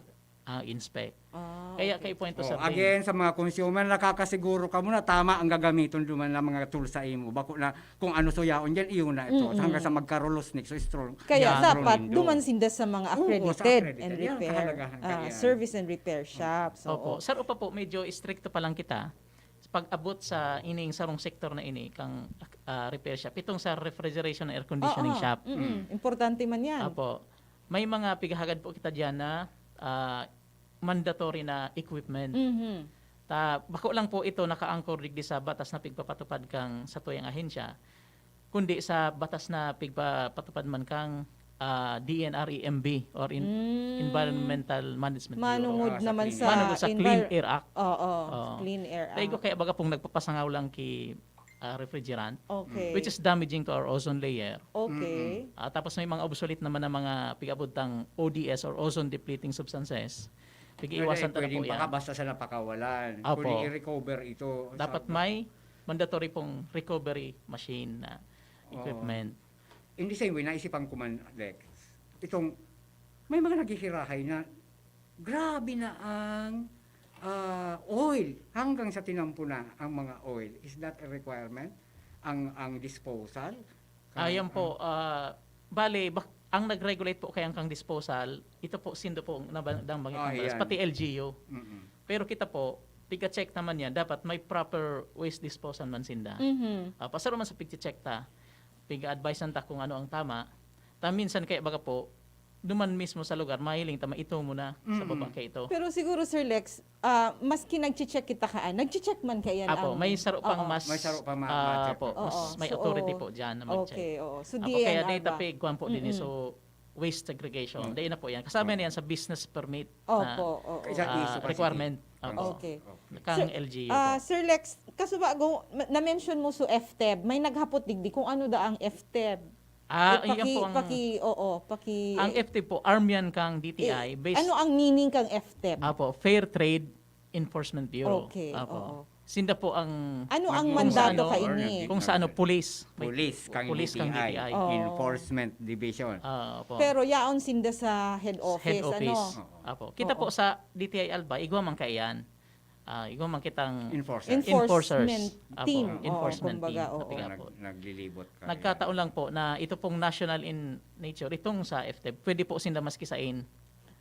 ah, inspect. Ah, Kaya okay. kay point to Oh, sa thing. Again, sa mga consumer, nakakasiguro ka muna, tama ang gagamiton duman ng mga tools sa imo. Bako na kung ano suyaon dyan, iyon na ito. Mm-mm. Hanggang sa magkarolos next, so strong. Kaya Yan. dapat Nindo. duman sinda sa mga Oo, sa accredited accredited. and Yan, repair kahalagahan ah, kaya. service and repair shops. Oo. Opo. Sa Rupa po, medyo istrikto pa lang kita. Pag-abot sa ining sarong sektor na ini, kang ah, repair shop, itong sa refrigeration and air conditioning Oo, shop. mm-mm. Importante man yan. Opo. May mga pighahagad po kita diyan na ah, mandatory na equipment. Mhm. Ta bako lang po ito naka-anchor digdi sa batas na pigpapatupad kang satuyang ahensya, kundi sa batas na pigpapatupad man kang ah, D N R E M B or in, Mm. Environmental Management Bureau. Manungod Ah, sa naman clean sa, air. Manungod sa Clean envir- Air Act. Oo, Oo. Clean Air Act. Tayo ko kaya baga pong nagpapasangaw lang ki ah, refrigerant, Okay. which is damaging to our ozone layer. Okay. Ah, tapos may mga obsolete naman na mga pig-abot tang O D S or ozone depleting substances. Pwede, Pag-iiwasan ta na pwedeng po yan. baka basta sa napakawalan. Apo. Pwede i-recover ito. Dapat Sa- may mandatory pong recovery machine na Oo. equipment. In the same way, naisipan ko man, Lex, itong may mga naghihirahay na grabe na ang ah, oil. Hanggang sa tinampo na ang mga oil. Is that a requirement? Ang ang disposal? Ayan po, ah, bale, bak- ang nag-regulate po kaya kang disposal, ito po sindo po nabandang mga Ah, Congress, yan. Pati L G U. Mm-mm. Pero kita po, piga-check naman yan, dapat may proper waste disposal man sinda. Mhm. Ah, pasaro man sa pigche-check ta, piga-advisean ta kung ano ang tama. Ta minsan kaya baga po, duman mismo sa lugar, mahiling ta, maito mo na sa Mm. baba kay ito. Pero siguro, Sir Lex, ah, maski nagche-check kita kaan, nagche-check man kaiyan Apo, ang... may saro pang Oo. mas, May saro pang ma- ah, ma-check po, pa. mas Oo, may so, authority po dyan na mag-check. Okay, oo. So, Apo, D N R kaya data ba? pig, kuwan po din, Mm-mm. so waste segregation. Mm. Dahil na po yan. Kasama na yan sa business permit na Opo, oo. Kaya ah, isa po kasi requirement. din. Apo. Okay. Kang Sir, L G U Ah, po. Sir Lex, kaso ba, go, ma- na-mention mo so F T E B, may naghapot digdi kung ano da ang F T E B. Ah, Eh, iyan po ang, paki, oo, paki, ang F T E B po, arm yan kang D T I. eh, Based, ano ang meaning kang F T E B? Apo, Fair Trade Enforcement Bureau. Okay, Apo. oo. Sinda po ang Ano ang Kung mandato ano, kaini? Kung sa ano, police. May Police kang police kang D T I. D T I. Oo. Enforcement Division. Ah, opo. Pero yaon sinda sa head office, Head office. ano? Oo. Apo. Kita Oo. po sa D T I Alba, igwa man kaiyan. Ah, igwa man kitang Enforcer. Enforcement enforcers. Apo, team. Oo, enforcement kumbaga, team. oo. Kaya Nag- po. naglilibot ka. Nagkataon lang po na ito pong national in nature, itong sa F T E B, pwede po sinda maski sa in.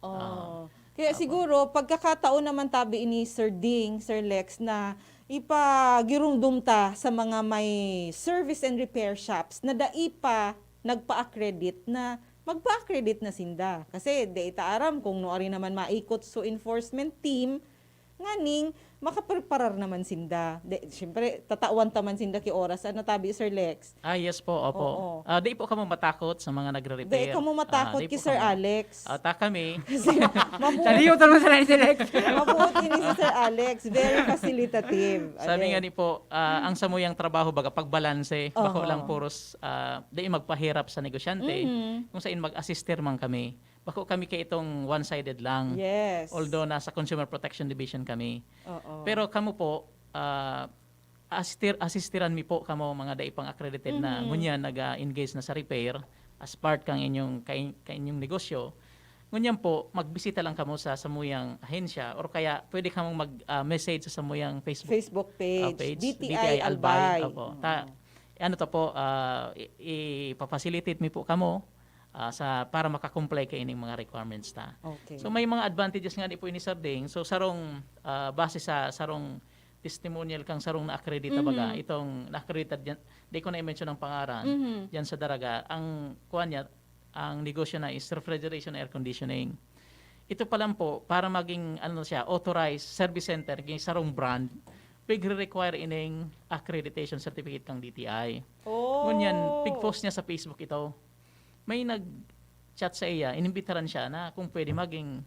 Oh. Ah, Kaya apo. Siguro, pagkakataon naman tabi ini, Sir Ding, Sir Lex, na ipagirumdom ta sa mga may service and repair shops na dai pa nagpa-accredit na magpa-accredit na sinda. Kasi di ta aram kung nuari naman maikot so enforcement team, nganing makapreparar naman sinda. De, siyempre, tatawan ta man sinda ki oras. Ano tabi, Sir Lex? Ah, yes po, opo. Oo. Ah, di po kamo matakot sa mga nagre-repair. Di kamo matakot Ah, di ki po Sir kamo. Alex. Ah, ta kami. Kasi mabuot, Saliyo tanong sa si Lex. mabuot ini si Sir Alex. Very facilitative. Sabi nga Alex. ni po, ah, ang samuyang trabaho baga pagbalanse, bako Oho. lang puros ah, di magpahirap sa negosyante, Mhm. kung saan mag-assister man kami. Bako kami kay itong one-sided lang. Yes. Although nasa Consumer Protection Division kami. Oo. Pero kamo po, ah, asistir, asistiran mi po kamo mga dai pang accredited na Mhm. ngunyan nag-engage na sa repair as part kang inyong kay, kay inyong negosyo. Ngunyan po, magbisita lang kamo sa samuyang ahensya or kaya pwede kamong mag-message sa samuyang Facebook Facebook page, ah, page, D T I D T I Albay. Albay. Opo. Ta, ano to po, ah, i- ipa-facilitate mi po kamo ah, sa para maka-comply kay ining mga requirements ta. Okay. So may mga advantages nga di po ini, Sir Ding. So sarong ah, base sa sarong testimonial kang sarong na-accredita Mhm. baga, itong na-accredited diyan, di ko na i-mention ang pangaran, Mhm. diyan sa Daraga, ang kuan niya, ang negosyo na is refrigeration air conditioning. Ito pa lang po, para maging ano siya, authorized service center, yung sarong brand, pigre-require ining accreditation certificate kang D T I. Oh. Ngunyan, pig-post niya sa Facebook ito. May nag-chat sa iya, inimbitaran siya na kung pwede maging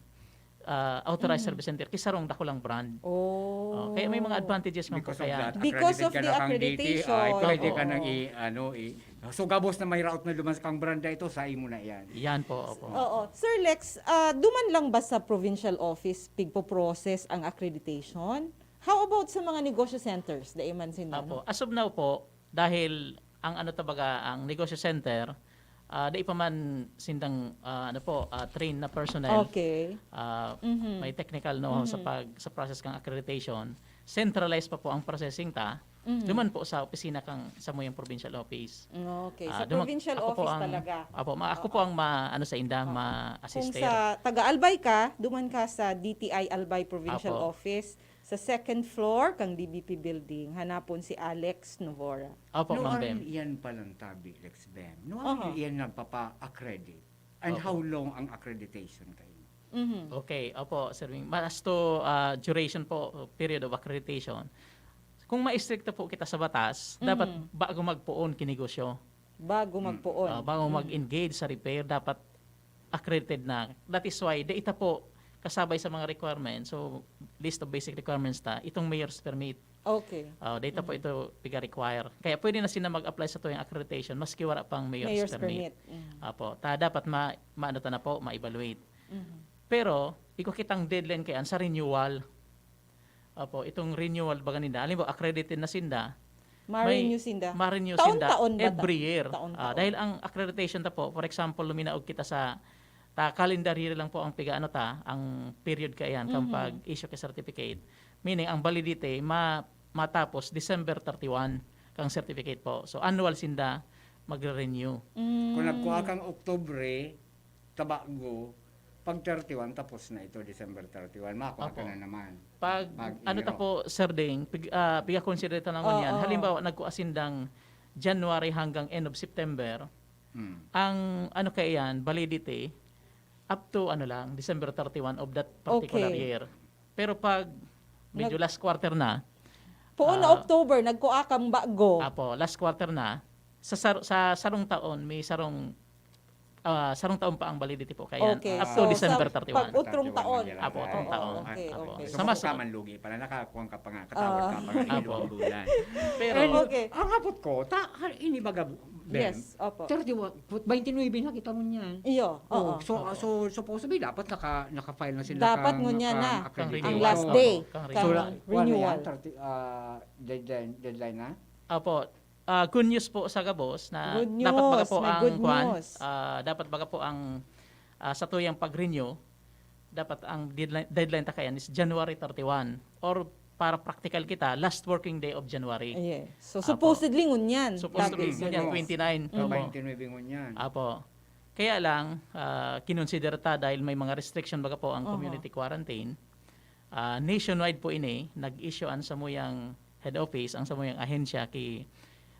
ah, authorized Mhm. service center, kisarong dakulang brand. Oh. Oh, kaya may mga advantages man po Because of kaya. that, Because of accredited ka the na kang D T I, accreditation. pwede ka Oo. nang i-, ano, i- So, gabos na may route na duman sa kang branda ito, sa imo na yan. Yan po, opo. Oo. Sir Lex, ah, duman lang ba sa provincial office pigpo-process ang accreditation? How about sa mga negosyo centers? Dai man sinda, Apo. no? As of now po, dahil ang ano tabaga, ang negosyo center, ah, dai pa man sindang ah, ano po, ah, trained na personnel. Okay. Ah, Mhm. May technical know-how sa pag sa process kang accreditation. Centralized pa po ang processing ta. Mhm. Duman po sa opisina kang samuyang provincial office. Okay. Ah, Sa duman- provincial ako po office ang, talaga. Apo, ma, ako po ang ma, ano sa inda, ma-assist. Kung sa taga-Albay ka, duman ka sa D T I Albay Provincial Apo. Office. Sa second floor kang D B P Building, hanapon si Alex Novora. Opo, No, Ma'am ang Bem. Iyan palang tabi, Lex Bem. No, Aha. Ano iyan nagpapa-accredit? And Opo. How long ang accreditation kayo? Mhm. Okay, opo, Sir Wing. As to ah, duration po, period of accreditation, kung ma-strict po kita sa batas, Mhm. dapat bago magpoon kinegosyo. Bago magpoon. Ah, bago Mhm. mag-engage sa repair, dapat accredited na. That is why, di ita po kasabay sa mga requirements. So, list of basic requirements ta, itong mayor's permit. Okay. Ah, data po ito piga-require. Kaya pwede na sila mag-apply sa tuyang accreditation maski wala pang mayor's, Mayor's permit. permit. Mm. Apo. Ta dapat ma maano ta na po, ma-evaluate. Mhm. Pero iko kitang deadline kaya sa renewal. Apo, itong renewal baga ninda. Halimbawa, accredited na sinda. Ma-renew may- sinda. Ma-renew Taon-taon sinda ba ta- every year. taon-taon. Ah, dahil ang accreditation ta po, for example, luminaog kita sa ta calendar year lang po ang piga ano ta, ang period kaiyan kang Mhm. pag-issue ka certificate. Meaning ang validity ma matapos December thirty-one kang certificate po. So annual sinda magre-renew. Mm. Kung nagkuha kang Oktubre, tabago, pag thirty-one, tapos na ito, December thirty-one, makuha ka Opo. na naman. Pag Pag ano ta iro. po, Sir Ding, pig, ah, piga-consider ta naman Oo. yan. Halimbawa, nagkuha sindang January hanggang end of September, Hmm. ang ano kaya yan, validity, up to ano lang, December thirty-one of that particular Okay. year. Pero pag medyo Nag- last quarter na, Puon na Ah. October, nagkuha kang bago. Apo, last quarter na, sa sar- sa sarong taon, may sarong ah, sarong taon pa ang validity po kaya Okay. up to So, December sa thirty-one. pag-utrong taon. Thirty-one lang Apo, yan. utrong taon. Okay, Apo. okay. So, Sa mas makuha man lugi pala, nakakuha ka pa nga, katawad Ah. ka pa nga, Apo. ilang bulan. Pero And, Okay. ang hapot ko, ta, ini baga, Ben, Yes, opo. thirty-one, twenty-nine na kita ngunyan. Iyo, oo. Oh, so, so, supposed to be, dapat naka, naka-file na sila Dapat kang, ngunyan kang na. Kang accreditation. Ang renewal. last Opo, day, kang kang So, renewal. la- wala renewal. Yan, thirty, ah, deadline, deadline na? Apo, ah, good news po sa gabos na Good dapat baga news, po may ang good kwan, news. Ah, dapat baga po ang ah, sa tuyang pag-renew, dapat ang deadline, deadline ta kayan is January thirty-one, or para practical kita, last working day of January. Yeah. So, Apo. supposedly ngunyan. Supposed to be Lagi. ngunyan, Yes. twenty-nine. Mm. Opo. Twenty-nine ngunyan. Apo. Kaya lang, ah, kinonsidera ta dahil may mga restriction baga po ang Aha. community quarantine. Ah, nationwide po ini, nag-issue ang samuyang head office, ang samuyang ahensya ki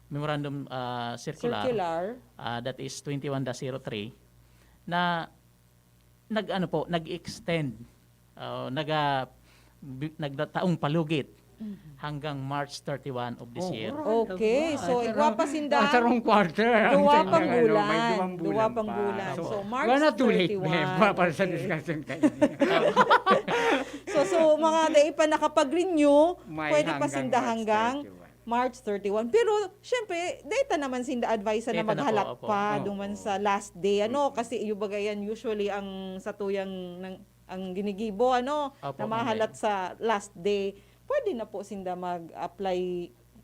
memorandum ah, circular, Circular. ah, that is twenty-one dash zero three, na nag-ano po, nag-extend, ah, naga bi- nagdataong palugit hanggang March thirty-one of this Oh, year. alright. Okay, Ah, so pero igwa pa sinda. Nasa wrong quarter. Duwa Ang pang ano, may bulan. duwang Duwa pang pa. bulan. So, So, March we're not too late, thirty-one. man, para sa Okay. discussion kayo. So, so mga dai pa nakapag-renew, May pwede pa hanggang sinda March hanggang thirty-one. March thirty-one. Pero, syempre, data naman sinda advice na Data na po, maghalat opo. pa Oo. duman sa last day. Ano? Mm. Kasi yung bagay yan, usually, ang satuyang ng, ang ginigibo, ano, Opo, na ma'am. mahalat sa last day. Pwede na po sinda mag-apply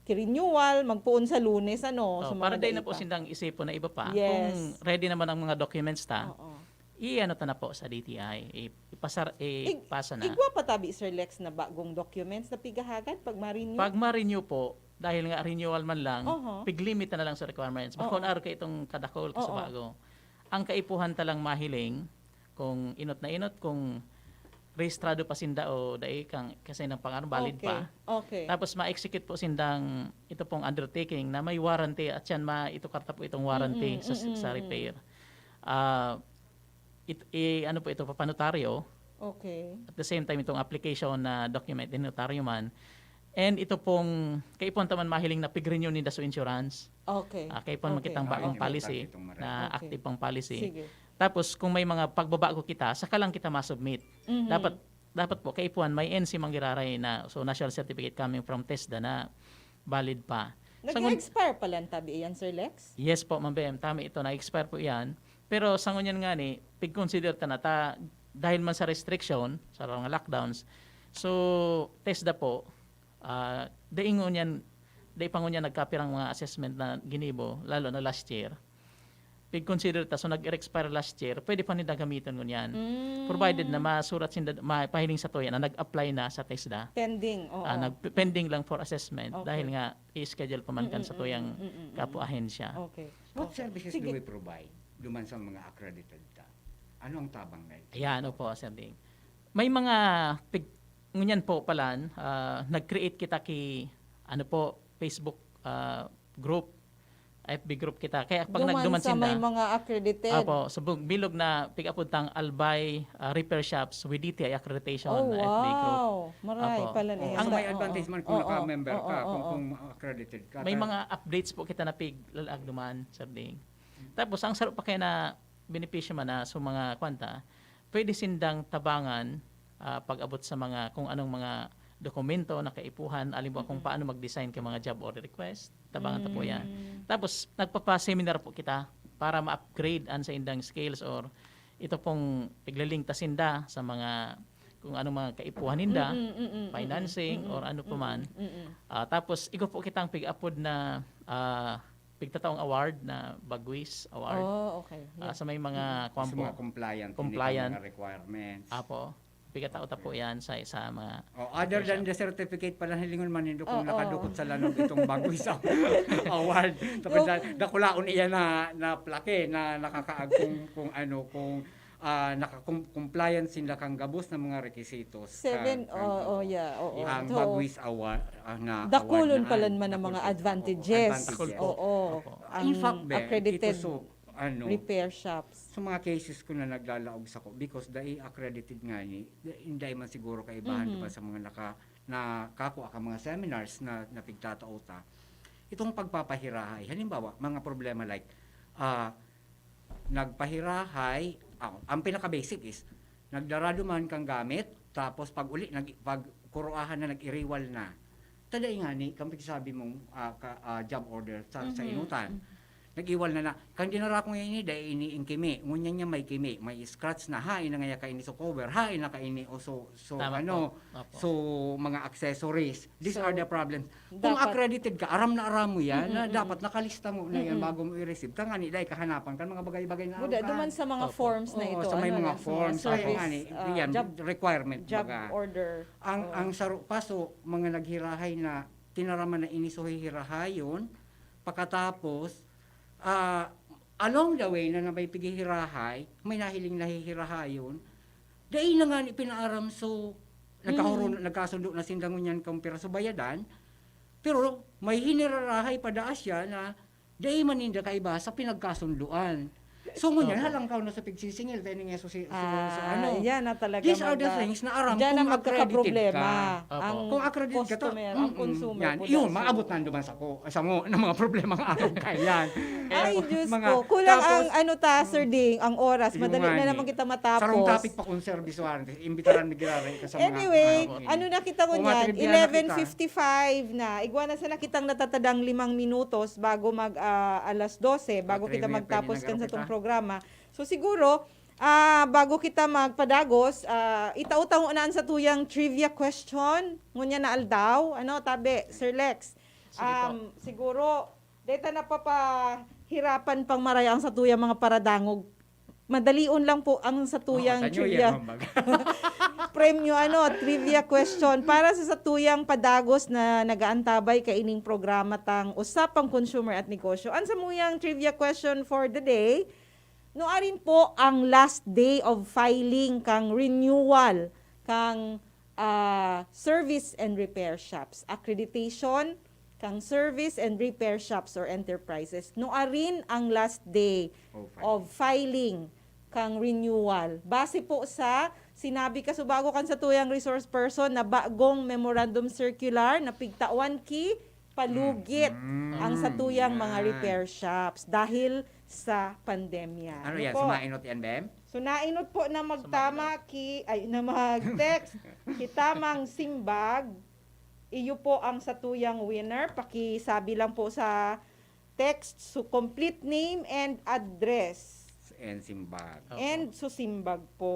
ki renewal, magpoon sa Lunes, ano. Oh, sa mga para day dai na po pa. sindang isipon na iba pa. Yes. Kung ready naman ang mga documents ta, Oo. i-ano ta na po sa D T I, i- ipasar, Ig- ipasa na. Igwa pa tabi, Sir Lex, na bagong documents na pigahagad pag ma-renew? Pag ma-renew po, dahil nga renewal man lang, Oho. pig-limit na lang sa requirements. Oo. Bakon araw ka itong kadakol ka sa Oo. bago. Ang kaipuhan ta lang mahiling, kung inot na inot, kung rehistrado pa sinda o dai kang kasi ng pangalan valid Okay. pa. Okay. Tapos ma-execute po sindang ito pong undertaking na may warranty at yan ma ito karta po itong warranty Mm-mm, sa, sa mm-mm, repair. Ah, it, i, ano po ito, papanotaryo. Okay. At the same time, itong application na document din notaryo man. And ito pong, kaipuhan ta man mahiling na pig-renew ni Daso Insurance. Okay. Ah, kaipuhan man Okay. kitang bagong Okay. policy Ito, Maria. na Okay. active pang policy. Sige. Tapos kung may mga pagbabago kita, saka lang kita ma-submit. Mhm. Dapat dapat po kaipuhan may N C man giraray na, so, national certificate coming from TESDA na valid pa. Nag-expire pala ang tabi iyan, Sir Lex? Yes po, Ma'am Bem. Tama ito, nag-expire po iyan. Pero sa ngunyan nga ni, pig-consider ta na ta, dahil man sa restriction, sa mga lockdowns, so, TESDA po, ah, dai ngunyan, dai pa ngunyan nagkapirang mga assessment na ginibo, lalo na last year. Pig-consider ta, so nag-expire last year, pwede pa ninda gamiton ngunyan. Mm. Provided na masurat sinda, mapahiling sa tuya na nag-apply na sa TESDA. Pending, oo. Ah, nag-, pending lang for assessment. Okay. Dahil nga, i-schedule pa man kan sa tuyang kapo ahensya. Okay. What services do we provide duman sa mga accredited ta? Ano ang tabang na ito? Ayan, opo, Sir Ding. May mga pig-, ngunyan po palan, ah, nag-create kita ki, ano po, Facebook, ah, group, F B group kita. Kaya pag nagduman sa sinda, may mga accredited. Apo, sa bu-, bilog na pig-apod tang Albay, ah, Repair Shops with D T I accreditation na F B group. Oh, wow. Maray pala niya. Ang may advantage man kung naka-member ka, kung, kung accredited ka. May mga updates po kita na pig-, lalaag duman, Sir Ding. Tapos, ang saro pa kaya na benepisyo man na sa mga kwanta, pwede sindang tabangan, ah, pag-abot sa mga, kung anong mga dokumento na kaipuhan, halimbawa kung paano mag-design ka mga job order request, tabangan ta po yan. Mm. Tapos, nagpapa-seminar po kita para ma-upgrade an saindang skills or ito pong piglaling ta sinda sa mga kung anong mga kaipuhan ninda, financing or ano pa man. Ah, tapos, igo po kitang pig-apod na, ah, pigtataong award na Bagwis Award. Oh, okay. Ah, sa may mga, kwan po, compliant, compliant, mga requirements. Apo. Pigkatao ta po yan sa, sa mga, oh, other than the certificate pala, hilingon man nindo kung nakadukot sa lanog itong Bagwis Award. Tapos dakulaon iyan na, na plaque na nakakaag kung, kung ano, kung, ah, naka-com-, compliant sinda kan gabos na mga requisitos. Seven, oh, yeah, oo. Ang Bagwis Award, ah, na dakulon award na pala man ang mga advantages. Oo. In fact, accredited repair shops. Sa mga cases ko na naglalaog sako, because dai accredited nga ni, dai man siguro kaibahan, di ba, sa mga naka-, nakakua ka mga seminars na napigtatao ta. Itong pagpapahirahay, halimbawa, mga problema like, ah, nagpahirahay, ah, ang pinaka-basic is, nagdara duman kang gamit, tapos pag uli, nag-, pag kuruahan na, nag-iriwal na. Ta dai ngani, kan pigsabi mong, ah, ka-, ah, job order sa, sa inutan. Nag-iwal na na. Kan dinara ko ngani, dai ini in kimi. Ngunyan niya may kimi, may scratch na. Hain na ngaya kaini so cover, hain na kaini o so, so ano, so mga accessories. These are the problems. Kung accredited ka, aram na aram mo yan, na dapat nakalista mo na yan bago mo i-receive. Tangani, dai kahanapan kan mga bagay-bagay na aram ka. Duman sa mga forms na ito, sa may mga forms, sa mga service, yan, job, requirement, job order. Ang, ang saro pa, so, mga naghirahay na tinaraman na ini so hihirahayon, pakatapos, ah, along the way na, na may pighihirahay, may nahiling na hihirahayon, dai na ngani pinaaram, so, nagkahuro-, nagkasundo na sinda ngunyan kung pira so bayadan, pero may hinirarahay pa daa siya na dai man ninda kaiba sa pinagkasundoan. So, ngunyan, halangkaw na sa pigsisingil, tayo nga so, si, so, so, ano. Yan na talaga. These are the things na aram kung accredited ka. Kung accredited ka, customer, ang consumer, iyon, maabot na duman sa ko, sa mo, ng mga problema ng araw kaya yan. Ay, Diyos ko. Kulang ang, ano ta, Sir Ding, ang oras. Madali na naman kita matapos. Sarong topic pa kung service warranty. Imbitaran mi giraray ka sa mga, anyway, ano na kita ngunyan? Eleven fifty-five na. Igwa na sana kitang natatadang limang minutos bago mag, ah, alas dose, bago kita magtapos kan satong programa. So, siguro, ah, bago kita magpadagos, ah, itao-tao na an satuyang trivia question. Ngunyan na aldaw. Ano, tabi, Sir Lex? Sige po. Um, siguro, deta napapahirapan pang maraya ang satuyang mga paradangog. Madalion lang po ang satuyang trivia. Premyo, ano, trivia question para sa satuyang padagos na nagaantabay kaining programa tang Usapang Consumer at Negosyo. Ang samuyang trivia question for the day, nuarin po ang last day of filing kang renewal kang, ah, service and repair shops? Accreditation, kang service and repair shops or enterprises. Nuarin ang last day of filing kang renewal. Base po sa sinabi kasubago kan satuyang resource person na bagong memorandum circular na pigtawan ki palugit ang satuyang mga repair shops dahil sa pandemya. Ano yan? Sumainot yan, Bem? So, nainot po na magtama ki, ay, na mag-text ki Tamang Simbag, Iyo po ang satuyang winner. Pakisabi lang po sa text, so complete name and address. And simbag. Opo. And susimbag po.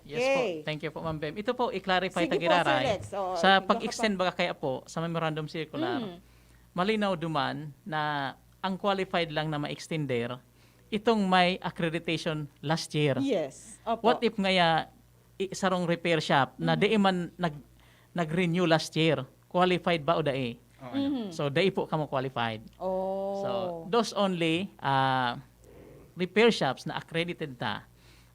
Yes po. Okay. Thank you po, Ma'am Bem. Ito po, i-clarify Sige ta po, Sir giraray. Lex. Oo, Sa ikaw ka pag-extend pa. Baga Kaya po, sa memorandum circular, Mm. malinaw duman na ang qualified lang na ma-extender itong may accreditation last year. Yes. Opo. What if ngaya i- sarong repair shop na Mhm. di man nag nag-renew last year? Qualified ba o dai? Oo, ano. Mhm. So, dai po kamo qualified. Oh. So, those only uh, repair shops na accredited ta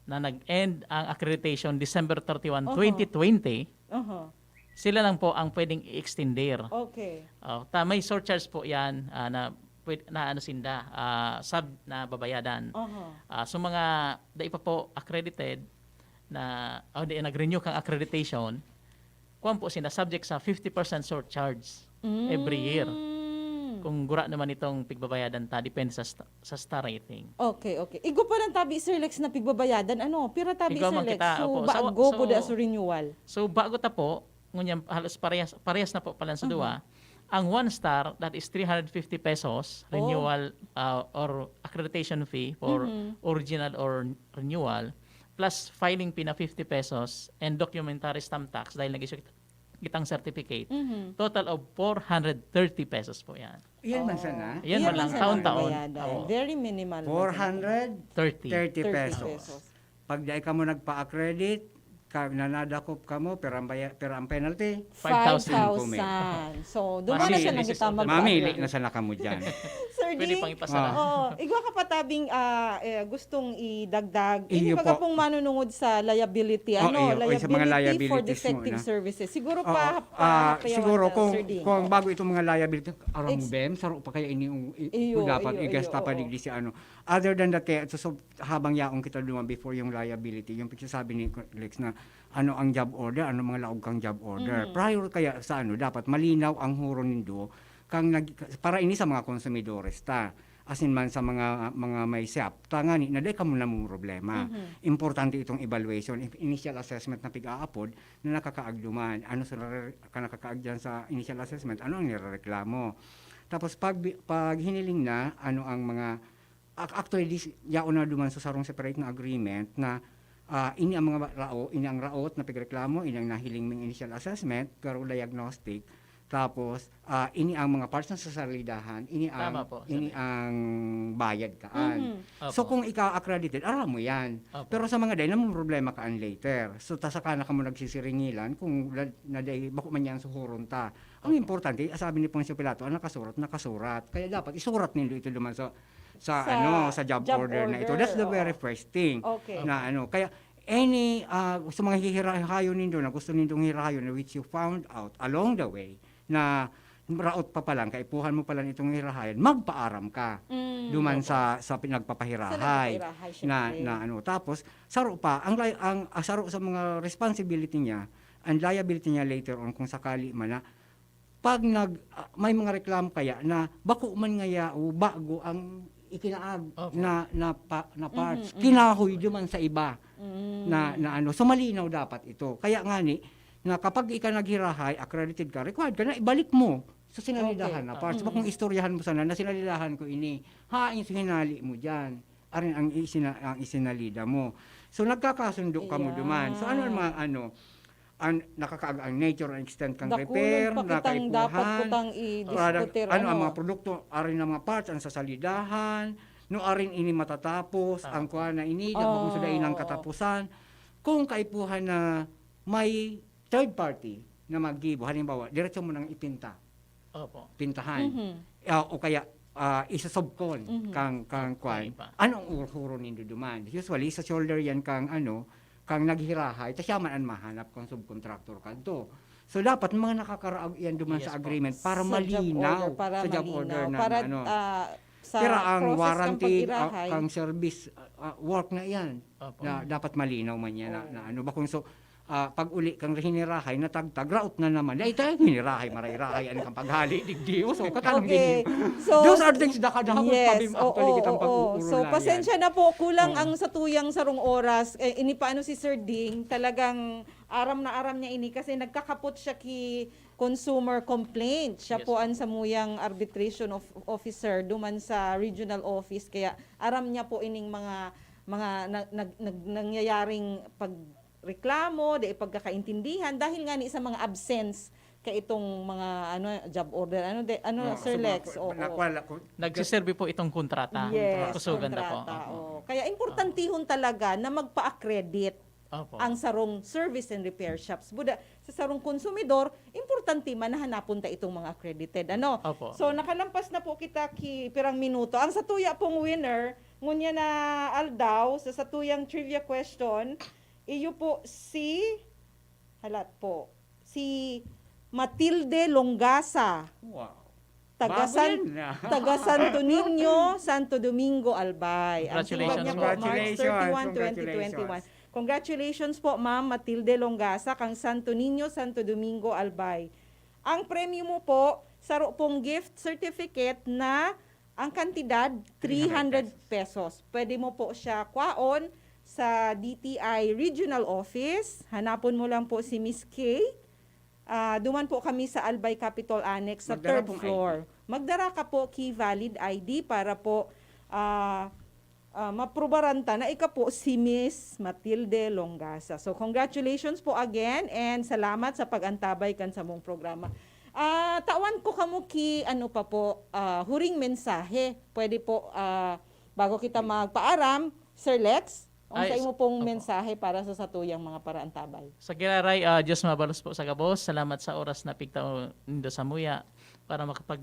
na nag-end ang accreditation December thirty-one, Oho. twenty twenty, Aha. sila lang po ang pwedeng i-extender. Okay. Oh, ta may surcharge po 'yan ah, na pwed- na ano sinda ah, sub na babayadan. Aha. Ah, so mga dai pa po accredited na oh, di nag-renew kang accreditation, kuwan po sinda subject sa fifty percent surcharge every year. Mm. Kung gura naman itong pigbabayadan ta depende sa sta- sa star rating. Okay, okay. Igwa pa lang tabi, Sir Lex, na pigbabayadan. Ano? Pira tabi, Igwa Sir man Lex? kita, So, opo. So, bago so, po da sa renewal. So bago ta po, ngunyan halos parehas parehas na po pala sa duwa. Ang one star, that is three hundred fifty pesos renewal uh, or accreditation fee for Mhm. original or renewal, plus filing fee na fifty pesos and documentary stamp tax dahil nag-issue kita- kitang certificate. Mhm. Total of four hundred thirty pesos po 'yan. Yan man sana. Yan Yan man lang, sana taon-taon. bayadan. Oo. Very minimal. Four hundred Thirty. thirty Thirty pesos. pesos. Pag dai ka mo nagpa-accredit, ka, nanadakop ka mo, pero ang, baya, pero ang penalty, Five thousand. Five thousand. So, doon na Mamili siya na nagtama. Mamili na sana kamo dyan. Sir Pwede Ding, pang ipasara. Oh, igwa ka pa tabing ah, eh, gustong idagdag. Iyo Ini baga po. Pong manunungod sa liability. Oh, Ano, iyo, oh, sa mga liability for liabilities defective muna. Services. Siguro Oo, pa, pa, ah, payawan siguro na, kung, Sir Ding. kung bago itong mga liability, aram mo, Ex- Bem, saro pa kaya ini yung i- Iyo, kung dapat iyo, i-guess iyo, ta pa oo. digdi si ano. Other than that, kaya so, so, habang yaong kita duman before yung liability, yung pagsasabi ni Lex na ano ang job order, ano mga laog kang job order. Mhm. Prior kaya sa ano, dapat malinaw ang huro nindo kang nag, para ini sa mga konsumidores ta. Asin man sa mga mga may shop, tangani na dai kamo namumroblema. Mhm. Importante itong evaluation, if initial assessment na pig-aapod na nakakaagduman. Ano sa re- ka nakakaagdan sa initial assessment? Ano ang nirereklamo? Tapos pag, pag hiniling na, ano ang mga ac- actually, this, yaon na duman sa sarong separate na agreement na ah, ini ang mga ba- rao, ini ang raot na pigreklamo, ini ang nahiling ming initial assessment, pero diagnostic. Tapos, ah, ini ang mga parts na sa salidahan, ini ang Tama po, ini sir. ang bayad kaan. Mhm. Opo. So kung ika-accredited, aram mo yan. Opo. Pero sa mga day, namumroblema kaan later. So ta saka na kamo nagsisiringilan kung na, na day, bako man yan suhuron ta. Ang importante, sabi ni Poncio Pilato, ang nakasurat, nakasurat. Kaya dapat isurat nindo ito duman sa sa, Sa ano sa job, job order, na ito. order, That's the oo. very first thing Okay. na ano. Kaya any ah, sa mga hihirahayon nindo na gusto nindong hirahayon na which you found out along the way na raot pa palang kaipuhan mo palang itong hirahayon, magpaaram ka Mm. duman Opo. sa sa pinagpapahirahay Sa nagpapahirahay, na syempre. na ano. Tapos saro pa ang li- ang ah, saro sa mga responsibility niya and liability niya later on kung sakali man na pag nag ah, may mga reklamo kaya na bako man ngaya o bago ang ikinaag Opo. na na, pa, na parts, Mhm, mhm. Kinahoy duman sa iba Mm. na na ano. So malinaw dapat ito. Kaya ngani na kapag ika naghirahay, accredited ka, required ka na ibalik mo sa sinalidahan Okay. na parts. Mm. Bakong istoryahan mo sana na sinalidahan ko ini. Hain sa hinali mo diyan. Arin ang isina, ang isinalida mo. So nagkakasundo ka mo Yeah. duman. So ano ang mga ano ang nakakaag ang nature and extent kang Dakulon repair, pa kitang dapat nakaipuhan, kutang product, i-diskutir, ano, ang ano? mga produkto, arin ang mga parts, ang sasalidahan, no arin ini matatapos, Tama. Ang kuha na ini, Oh. oh. Kung sa daing katapusan. Kung kaipuhan na may third party na maggibo, halimbawa, diretso mo nang ipinta, Opo. pintahan. Mhm. Ah, o kaya ah, isasubkon Mhm. kang kang kwan. Okay pa. Anong ur- huro nindo duman? Usually sa shoulder yan kang ano, kang naghirahay, ta siya man ang mahanap kang subcontractor kadto. So dapat mga nakakaraag iyan duman Yes sa po. agreement para Sa job malinaw order, para sa job malinaw, order na para ano. ah, sa Pero ang process warranty kang ah, pag-irahay. Kang service ah, ah, work na iyan. Opo. Na dapat malinaw man yan na, Oo. na ano ba kung so ah, pag-uli kang hinirahay, natagtag, raot na naman. Dai tayo hinirahay, marayrahay, ano kang paghali, digdi. O, so, katanong Okay. din. So, Those are things that can happen yes, pa din, oo, actually, kitang oo. pag-uurulayan. So, pasensya na po, kulang Oo. ang satuyang sarong oras. Eh, ini paano si Sir Ding, talagang aram na aram niya ini kasi nagkakapot siya ki consumer complaint. Siya Yes, po po. ang samuyang arbitration of-, officer duman sa regional office. Kaya aram niya po ining mga, mga na-, nag-, nag-, nangyayaring pagreklamo, di pagkakaintindihan dahil nga ni sa mga absence ka itong mga, ano, job order. Ano, de, ano, Oo, Sir so, Lex? mga, Oo. nakwala ko. Nagsiserbi po itong kontrata. Yes, Kusugan na po. kontrata, Oo. oo. Kaya importantihon talaga na magpa-accredit Opo. ang sarong service and repair shops. Buda, sa sarong konsumidor, importante man na hanapon ta itong mga accredited. Ano? Opo. So, nakalampas na po kita ki pirang minuto. Ang satuya pong winner, ngunya na aldaw, sa satuyang trivia question, iyo po si, halat po, si Matilde Longasa. Wow. Taga Bago San-, yan, ah. taga Santo Niño, Santo Domingo, Albay. Ang Congratulations tibag niya po. po, March Congratulations, thirty-one, twenty twenty-one. congratulations. Congratulations po, Ma'am Matilde Longasa, kang Santo Niño, Santo Domingo, Albay. Ang premyo mo po, saro pong gift certificate na ang kantidad, three hundred Three hundred pesos. Pwede mo po siya kwaon sa D T I Regional Office. Hanapon mo lang po si Miss Kay. Ah, duman po kami sa Albay Capitol Annex sa Magdara third pong I D. floor. Magdara ka po ki valid I D para po, ah, ah, maprubaran ta na ika po si Miss Matilde Longasa. So, congratulations po again and salamat sa pag-antabay kan samong programa. Ah, tawan ko kamo ki, ano pa po, ah, huring mensahe. Pwede po, ah, bago kita magpaaram, Sir Lex, ang Ay, sa imo pong opo. mensahe para sa satuyang mga paraantabay. Sa giraray, ah, Diyos mabalos po sa gabos. Salamat sa oras na pigtao nindo samuya para makapag,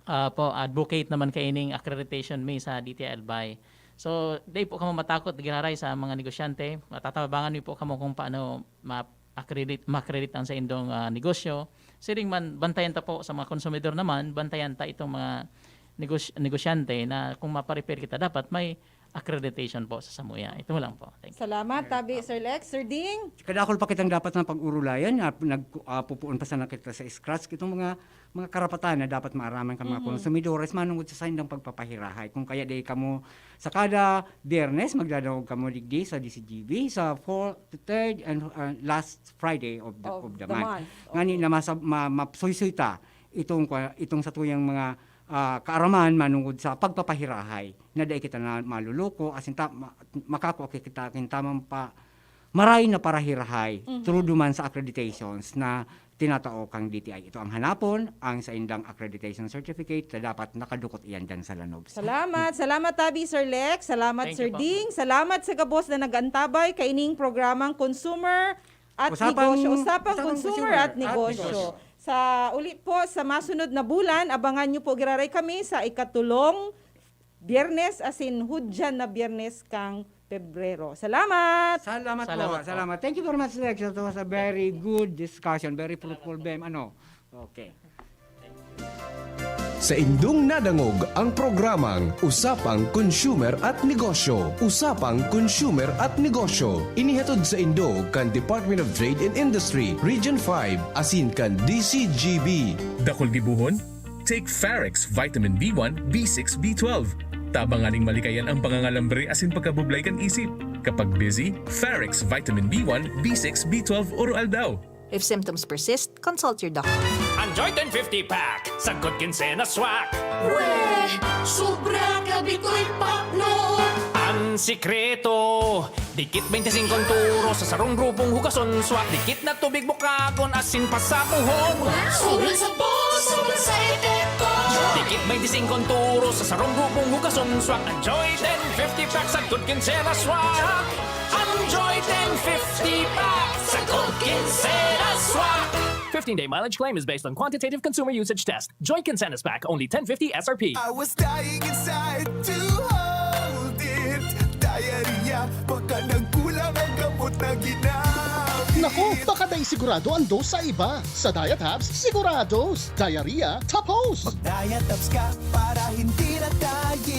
ah, po, advocate naman kaining accreditation mi sa D T I Albay. So, di po kamo matakot, giraray sa mga negosyante. Matatabangan mi po kamo kung paano ma-accredit, ma-accredit ang sa indong, ah, negosyo. Siring man, bantayan ta po sa mga konsumidor naman, bantayan ta itong mga negosy-, negosyante na kung maparepair kita, dapat may accreditation po sa samuya. Ito lang po. Thank you. Salamat, Ayan, tabi, tama. Sir Lex. Sir Ding? Kadakul pa kitang dapat na pag-urulayan, na nag-, ah, pupuon pa sana kita sa scratch. Itong mga, mga karapatan na dapat maaraman kan mga Mhm. konsumidores, manungod sa saindang pagpapahirahay. Kung kaya di kamo, sa kada Biyernes, magdadangog kamo digdi sa D C G B, sa fourth, third, and, uh, last Friday of the, Of of the the month. month. Ngani Okay. na masa-, ma-, mapsuysuy ta itong kwa-, itong satuyang mga, ah, kaaraman manungod sa pagpapahirahay, na dai kita na maluluko, asin ta-, ma-, makakua kita kin tamang pa-, maray na parahirahay, Mhm. through duman sa accreditations na tinatao kang D T I. Ito ang hanapon, ang saindang accreditation certificate na dapat nakadukot iyan dyan sa lanog. Salamat. Salamat, tabi, Sir Lex. Salamat, Thank Sir you po. Ding. Salamat sa gabos na nag-antabay kaining programang Consumer at Usapang, Negosyo. Usapang usapang Consumer consumer at at Negosyo. negosyo. Sa uli po, sa masunod na bulan, abangan niyo po, giraray kami sa ikatulong Biyernes, asin hudyan na Biyernes kang Pebrero. Salamat! Salamat po. Salamat po. Salamat. Thank you very much, Lex. It was a very good discussion, very fruitful, Bem. Ano? Okay. Sa indong nadangog ang programang Usapang Consumer at Negosyo. Usapang Consumer at Negosyo. Inihatod sa indo kan Department of Trade and Industry, Region five, asin kan D C G B. Dakul gibohon? Take Farex Vitamin B one, B six, B twelve. Tabangan ning malikayan ang pangangalambre asin pagkabublay kan isip. Kapag busy, Farex Vitamin B one, B six, B twelve, oro-aldaw. If symptoms persist, consult your doctor. Enjoy ten fifty pack sa Good Quincena Swak. Weh, sobra ka bitoy pakno. Ang sikreto, dikit twenty-five ang turo sa sarong grupong hugason swak. Dikit na tubig bukagon asin pasapuhon. Wow! Sobra sa boss, sobra sa epekto. Dikit twenty-five ang turo sa sarong grupong hugason swak. Enjoy ten fifty pack sa Good Quincena Swak. Enjoy ten fifty pack sa Good Quincena Swak. Fifteen-day mileage claim is based on quantitative consumer usage test. Joy Quincena's pack, only ten fifty S R P. I was dying inside to hold it. Diarrhea, baka nagkulang ang gamot na ginamit. Naku, baka dai sigurado ang dose sa iba. Sa Diet Hubs, sigurados. Diarrhea, tapos. Mag-Diet Hubs ka para hindi na tayo